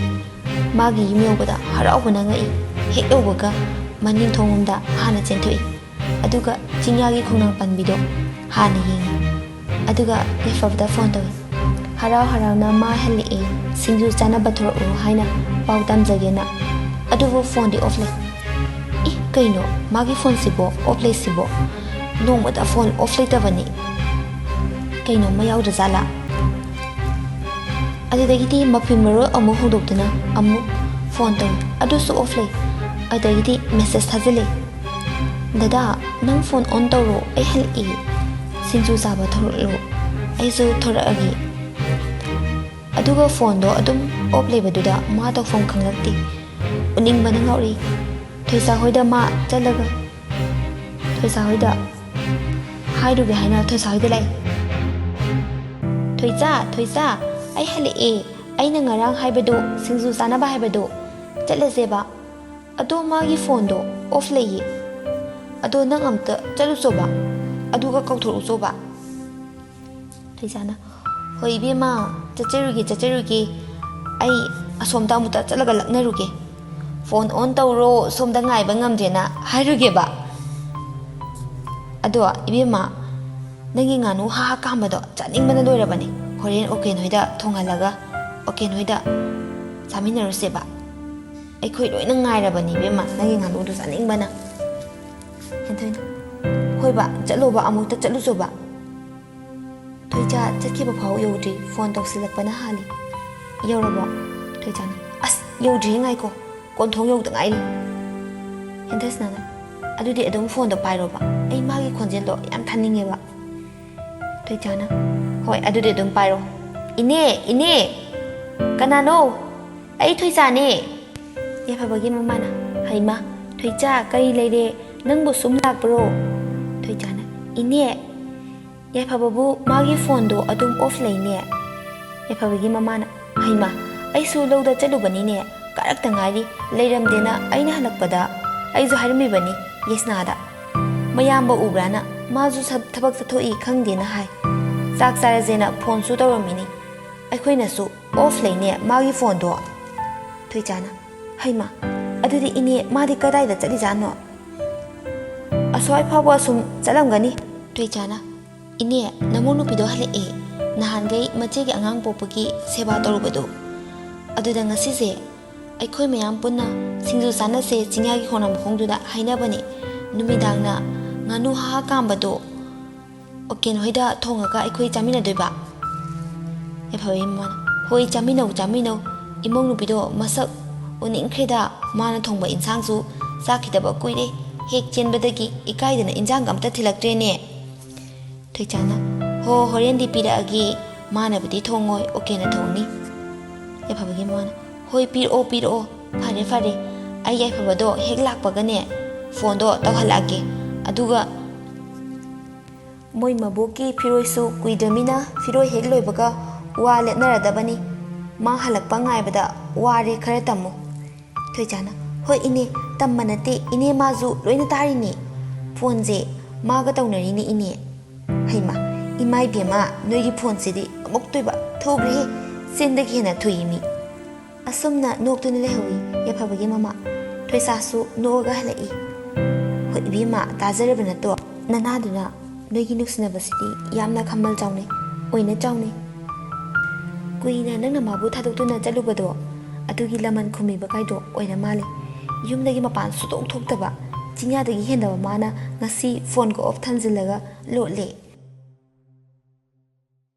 ꯃꯥꯒꯤ ꯌꯨꯝ ꯌꯧꯕꯗ ꯍꯔꯥꯎꯕꯅ ꯉꯛꯏ꯫ ꯍꯦꯛ ꯌꯧꯕꯒ ꯃꯅꯤꯡ ꯊꯣꯡꯂꯣꯝꯗ ꯍꯥꯟꯅ ꯆꯦꯟꯊꯣꯛꯏ꯫ ꯑꯗꯨꯒ ꯆꯤꯡꯌꯥꯒꯤ ꯈꯣꯡꯅꯥꯡ ꯄꯥꯟꯕꯤꯗꯣ ꯍꯥꯟꯅ ꯌꯦꯡꯉꯤ꯫ ꯑꯗꯨꯒ ꯌꯥꯏꯐꯕꯗ ꯐꯣꯟ ꯇꯧꯏ꯫ ꯍꯔꯥꯎ ꯍꯔꯥꯎꯅ ꯃꯥ ꯍꯜꯂꯛꯑꯦ, ꯁꯤꯡꯖꯨ ꯆꯥꯅꯕ ꯊꯣꯔꯛꯎ ꯍꯥꯏꯅ ꯄꯥꯎ ꯇꯝꯖꯒꯦꯅ꯫ ꯑꯗꯨꯕꯨ ꯐꯣꯟꯗꯤ ꯑꯣꯐ ꯂꯩ꯫ ꯏ, ꯀꯩꯅꯣ ꯃꯥꯒꯤ ꯐꯣꯟꯁꯤꯕꯣ ꯑꯣꯐ ꯂꯩꯁꯤꯕꯣ? ꯅꯣꯡꯃꯇ ꯐꯣꯟ ꯑꯣꯐ ꯂꯩꯇꯕꯅꯤ꯫ ꯀꯩꯅꯣꯝꯃ ꯌꯥꯎꯗ꯭ꯔꯖꯥꯠꯂꯥ? ꯑꯗꯨꯗꯒꯤꯗꯤ ꯃꯐꯤ ꯃꯔꯣꯜ ꯑꯃꯨꯛ ꯍꯣꯡꯗꯣꯛꯇꯨꯅ ꯑꯃꯨꯛ ꯐꯣꯟ ꯇꯧꯏ, ꯑꯗꯨꯁꯨ ꯑꯣꯐ ꯂꯩ꯫ ꯑꯗꯨꯗꯒꯤꯗꯤ ꯃꯦꯁꯦꯖ ꯊꯥꯖꯤꯜꯂꯦ, "ꯗꯗꯥ, ꯅꯪ ꯐꯣꯟ ꯑꯣꯟ ꯇꯧꯔꯣ, ꯑꯩ ꯍꯜꯂꯛꯏ, ꯁꯤꯡꯖꯨ ꯆꯥꯕ ꯊꯣꯔꯛꯂꯣ, ꯑꯩꯁꯨ ꯊꯣꯔꯛꯑꯒꯦ"꯫ ꯑꯗꯨꯒ ꯐꯣꯟꯗꯣ ꯑꯗꯨꯝ ꯑꯣꯐ ꯂꯩꯕꯗꯨꯗ ꯃꯥ ꯇꯧꯐꯝ ꯈꯪꯂꯛꯇꯦ꯫ ꯎꯅꯤꯡꯕꯅ ꯉꯥꯎꯔꯤ꯫ ꯊꯣꯏꯁꯥ ꯍꯣꯏꯗ ꯃꯥ ꯆꯠꯂꯒ ꯊꯣꯏꯁꯥ ꯍꯣꯏꯗ ꯍꯥꯏꯔꯨꯒꯦ ꯍꯥꯏꯅ ꯊꯣꯏꯁꯥ ꯍꯣꯏꯗ ꯂꯥꯛꯏ꯫ "ꯊꯣꯏꯆꯥ, ꯊꯣꯏꯆꯥ, ꯑꯩ ꯍꯜꯂꯛꯑꯦ꯫ ꯑꯩꯅ ꯉꯔꯥꯡ ꯍꯥꯏꯕꯗꯣ, ꯁꯤꯡꯖꯨ ꯆꯥꯅꯕ ꯍꯥꯏꯕꯗꯣ, ꯆꯠꯂꯁꯦꯕ꯫ ꯑꯗꯣ ꯃꯥꯒꯤ ꯐꯣꯟꯗꯣ ꯑꯣꯐ ꯂꯩꯌꯦ꯫ ꯑꯗꯣ ꯅꯪ ꯑꯝꯇ ꯆꯠꯂꯨꯆꯣꯕ, ꯑꯗꯨꯒ ꯀꯧꯊꯣꯔꯛꯎꯆꯣꯕ"꯫ ꯊꯣꯏꯆꯥꯅ, "ꯍꯣꯏ ꯏꯕꯦꯝꯃ, ꯆꯠꯆꯔꯨꯒꯦ, ꯆꯠꯆꯔꯨꯒꯦ꯫ ꯑꯩ ꯑꯁꯣꯝꯗ ꯑꯃꯨꯛꯇ ꯆꯠꯂꯒ ꯂꯛꯅꯔꯨꯒꯦ꯫ ꯐꯣꯟ ꯑꯣꯟ ꯇꯧꯔꯣ, ꯁꯣꯝꯗ ꯉꯥꯏꯕ ꯉꯝꯗ꯭ꯔꯦꯅ ꯍꯥꯏꯔꯨꯒꯦꯕ꯫ ꯑꯗꯣ ꯏꯕꯦꯝꯃ, ꯅꯪꯒꯤ ꯉꯥꯅꯨ ꯍꯥ ꯍꯥ ꯀꯥꯝꯕꯗꯣ ꯆꯥꯅꯤꯡꯕꯅ ꯂꯣꯏꯔꯕꯅꯤ꯫ ꯍꯣꯔꯦꯟ ꯑꯣꯀꯦꯟ ꯍꯣꯏꯗ ꯊꯣꯡꯍꯜꯂꯒ ꯑꯣꯀꯦꯟ ꯍꯣꯏꯗ ꯆꯥꯃꯤꯟꯅꯔꯨꯁꯦꯕ꯫ ꯑꯩꯈꯣꯏ ꯂꯣꯏꯅ ꯉꯥꯏꯔꯕꯅꯤ ꯏꯕꯦꯝꯃ, ꯅꯪꯒꯤ ꯉꯥꯅꯨꯗꯣ ꯆꯥꯅꯤꯡꯕꯅ"꯫ ꯍꯦꯟꯊꯣꯏꯅ, "ꯍꯣꯏꯕ, ꯆꯠꯂꯣꯕ, ꯑꯃꯨꯛꯇ ꯆꯠꯂꯨꯆꯣꯕ"꯫ ꯊꯣꯏꯆꯥ ꯆꯠꯈꯤꯕ ꯐꯥꯎ ꯌꯧꯗ꯭ꯔꯤ, ꯐꯣꯟ ꯇꯧꯁꯤꯜꯂꯛꯄꯅ ꯍꯥꯜꯂꯤ꯫ "ꯌꯧꯔꯕꯣ?" ꯊꯣꯏꯆꯥꯅ, "ꯑꯁ, ꯌꯧꯗ꯭ꯔꯤꯌꯦ, ꯉꯥꯏꯈꯣ, ꯀꯣꯟꯊꯣꯡ ꯌꯧꯗ ꯉꯥꯏꯔꯤ"꯫ ꯍꯦꯟꯊꯁꯅꯥꯅ, "ꯑꯗꯨꯗꯤ ꯑꯗꯨꯝ ꯐꯣꯟꯗꯣ ꯄꯥꯏꯔꯣꯕ, ꯑꯩ ꯃꯥꯒꯤ ꯈꯣꯟꯖꯦꯜꯗꯣ ꯌꯥꯝ ꯊꯥꯅꯤꯡꯉꯦꯕ"꯫ ꯊꯣꯏꯆꯥꯅ, "ꯍꯣꯏ, ꯑꯗꯨꯗꯤ ꯑꯗꯨꯝ ꯄꯥꯏꯔꯣ"꯫ "ꯏꯅꯦ, ꯏꯅꯦ!" "ꯀꯅꯥꯅꯣ?" "ꯑꯩ ꯊꯣꯏꯆꯥꯅꯦ"꯫ ꯌꯥꯏꯐꯕꯒꯤ ꯃꯃꯥꯅ, "ꯍꯩꯃꯥ, ꯊꯣꯏꯆꯥ, ꯀꯔꯤ ꯂꯩꯔꯦ? ꯅꯪꯕꯨ ꯁꯨꯝ ꯂꯥꯛꯄ꯭ꯔꯣ?" ꯊꯣꯏꯆꯥꯅ, "ꯏꯅꯦ, ꯌꯥꯏꯐꯕꯕꯨ ꯃꯥꯒꯤ ꯐꯣꯟꯗꯣ ꯑꯗꯨꯝ ꯑꯣꯐ ꯂꯩꯅꯦ"꯫ ꯌꯥꯏꯐꯕꯒꯤ ꯃꯃꯥꯅ, "ꯍꯩꯃꯥ, ꯑꯩꯁꯨ ꯂꯧꯗ ꯆꯠꯂꯨꯕꯅꯤꯅꯦ, ꯀꯥꯔꯛꯇ ꯉꯥꯏꯔꯤ, ꯂꯩꯔꯝꯗꯦꯅ ꯑꯩꯅ ꯍꯜꯂꯛꯄꯗ ꯑꯩꯁꯨ ꯍꯥꯏꯔꯝꯃꯤꯕꯅꯤ ꯌꯦꯁꯅꯥꯗ꯫ ꯃꯌꯥꯝꯕ ꯎꯕ꯭ꯔꯥꯅ, ꯃꯥꯁꯨ ꯁ-, ꯊꯕꯛ ꯆꯠꯊꯣꯛꯏ ꯈꯪꯗꯦꯅ ꯍꯥꯏ꯫ ꯆꯥꯛ ꯆꯥꯔꯁꯦꯅ ꯐꯣꯟꯁꯨ ꯇꯧꯔꯝꯃꯤꯅꯤ, ꯑꯩꯈꯣꯏꯅꯁꯨ ꯑꯣꯐ ꯂꯩꯅꯦ ꯃꯥꯒꯤ ꯐꯣꯟꯗꯣ"꯫ ꯊꯣꯏꯆꯥꯅ, "ꯍꯩꯃꯥ, ꯑꯗꯨꯗꯤ ꯏꯅꯦ ꯃꯥꯗꯤ ꯀꯗꯥꯏꯗ ꯆꯠꯂꯤꯖꯥꯠꯅꯣ? ꯑꯁ꯭ꯋꯥꯏ ꯐꯥꯎꯕ ꯑꯁꯨꯝ ꯆꯠꯂꯝꯒꯅꯤ"꯫ ꯊꯣꯏꯆꯥꯅ, ꯏꯅꯦ, ꯅꯃꯧ ꯅꯨꯄꯤꯗꯣ ꯍꯜꯂꯛꯑꯦ꯫ ꯅꯍꯥꯟꯈꯩ ꯃꯆꯦꯒꯤ ꯑꯉꯥꯡ ꯄꯣꯛꯄꯒꯤ ꯁꯦꯕꯥ ꯇꯧꯔꯨꯕꯗꯣ, ꯑꯗꯨꯗ ꯉꯁꯤꯁꯦ ꯑꯩꯈꯣꯏ ꯃꯌꯥꯝ ꯄꯨꯟꯅ ꯁꯤꯡꯖꯨ ꯆꯥꯅꯁꯦ ꯆꯤꯡꯌꯥꯒꯤ ꯈꯣꯡꯅꯥꯡ ꯃꯈꯣꯡꯗꯨꯗ ꯍꯥꯏꯅꯕꯅꯦ꯫ ꯅꯨꯃꯤꯗꯥꯡꯅ ꯉꯥꯅꯨ ꯍꯥ ꯍꯥ ꯀꯥꯝꯕꯗꯣ ꯑꯣꯀꯦꯟ ꯍꯣꯏꯗ ꯊꯣꯡꯉꯒ ꯑꯩꯈꯣꯏ ꯆꯥꯃꯤꯟꯅꯗꯣꯏꯕ꯫ ꯌꯥꯏꯐꯕꯒꯤ ꯃꯃꯥꯅ, "ꯍꯣꯏ, ꯆꯥꯃꯤꯟꯅꯧ, ꯆꯥꯃꯤꯟꯅꯧ꯫ ꯏꯃꯧ ꯅꯨꯄꯤꯗꯣ ꯃꯁꯛ ꯎꯅꯤꯡꯈ꯭ꯔꯦꯗ, ꯃꯥꯅ ꯊꯣꯡꯕ ꯏꯟꯁꯥꯡꯁꯨ ꯆꯥꯈꯤꯗꯕ ꯀꯨꯏꯔꯦ꯫ ꯍꯦꯛ ꯆꯦꯟꯕꯗꯒꯤ ꯏꯀꯥꯏꯗꯅ ꯏꯟꯁꯥꯡꯒ ꯑꯝꯇ ꯊꯤꯜꯂꯛꯇ꯭ꯔꯦꯅꯦ꯫" ꯊꯣꯏꯆꯥꯅ, "ꯍꯣ, ꯍꯣꯔꯦꯟꯗꯤ ꯄꯤꯔꯛꯑꯒꯦ, ꯃꯥꯅꯕꯨꯗꯤ ꯊꯣꯡꯉꯣꯏ, ꯑꯣꯀꯦꯅ ꯊꯣꯡꯅꯤ꯫" ꯌꯥꯏꯐꯕꯒꯤ ꯃꯃꯥꯅ, "ꯍꯣꯏ, ꯄꯤꯔꯛꯑꯣ, ꯄꯤꯔꯛꯑꯣ, ꯐꯔꯦ, ꯐꯔꯦ, ꯑꯩ ꯌꯥꯏꯐꯕꯗꯣ ꯍꯦꯛ ꯂꯥꯛꯄꯒꯅꯦ ꯐꯣꯟꯗꯣ ꯇꯧꯍꯜꯂꯛꯑꯒꯦ, ꯑꯗꯨꯒ ꯃꯣꯏ ꯃꯕꯣꯛꯀꯤ ꯐꯤꯔꯣꯏꯁꯨ ꯀꯨꯏꯗ꯭ꯔꯃꯤꯅ ꯐꯤꯔꯣꯏ ꯍꯦꯛ ꯂꯣꯏꯕꯒ ꯋꯥ ꯂꯦꯞꯅꯔꯗꯕꯅꯤ, ꯃꯥ ꯍꯜꯂꯛꯄ ꯉꯥꯏꯕꯗ ꯋꯥꯔꯦ, ꯈꯔ ꯇꯝꯃꯨ꯫" ꯊꯣꯏꯆꯥꯅ, "ꯍꯣꯏ ꯏꯅꯦ, ꯇꯝꯕ ꯅꯠꯇꯦ ꯏꯅꯦ, ꯃꯥꯁꯨ ꯂꯣꯏꯅ ꯇꯥꯔꯤꯅꯤ, ꯐꯣꯟꯁꯦ ꯃꯥꯒ ꯇꯧꯅꯔꯤꯅꯤ ꯏꯅꯦ꯫" "ꯍꯩꯃꯥ, ꯏꯃꯥ ꯏꯕꯦꯝꯃ, ꯅꯣꯏꯒꯤ ꯐꯣꯟꯁꯤꯗꯤ ꯑꯃꯨꯛꯇꯣꯏꯕ ꯊꯨꯈ꯭ꯔꯦꯍꯦ, ꯆꯤꯟꯗꯒꯤ ꯍꯦꯟꯅ ꯊꯨꯏ ꯃꯤ꯫" ꯑꯁꯨꯝꯅ ꯅꯣꯛꯇꯨꯅ ꯂꯩꯍꯧꯏ ꯌꯥꯏꯐꯕꯒꯤ ꯃꯃꯥ꯫ ꯊꯣꯏꯆꯥꯁꯨ ꯅꯣꯛꯑꯒ ꯍꯜꯂꯛꯏ꯫ "ꯍꯣꯏ ꯏꯕꯦꯝꯃ, ꯇꯥꯖꯔꯕ ꯅꯠꯇ꯭ꯔꯣ? ꯅꯅꯥꯗꯨꯅ ꯅꯣꯏꯒꯤ ꯅꯨꯡꯁꯤꯅꯕꯁꯤꯗꯤ ꯌꯥꯝꯅ ꯈꯃꯜ ꯆꯥꯎꯅꯩ, ꯑꯣꯏꯅ ꯆꯥꯎꯅꯩ꯫ ꯀꯨꯏꯅ ꯅꯪꯅ ꯃꯥꯕꯨ ꯊꯥꯗꯣꯛꯇꯨꯅ ꯆꯠꯂꯨꯕꯗꯣ, ꯑꯗꯨꯒꯤ ꯂꯃꯟ ꯈꯨꯝꯕꯤꯕ ꯀꯥꯏꯗꯣ ꯑꯣꯏꯔ ꯃꯥꯜꯂꯦ꯫ ꯌꯨꯝꯗꯒꯤ ꯃꯄꯥꯟ ꯁꯨꯛꯊꯣꯛ ꯊꯣꯛꯇꯕ, ꯆꯤꯡꯌꯥꯗꯒꯤ ꯍꯦꯟꯗꯕ ꯃꯥꯅ ꯉꯁꯤ ꯐꯣꯟꯒ off ꯊꯝꯖꯤꯜꯂꯒ ꯂꯣꯠꯂꯦ꯫"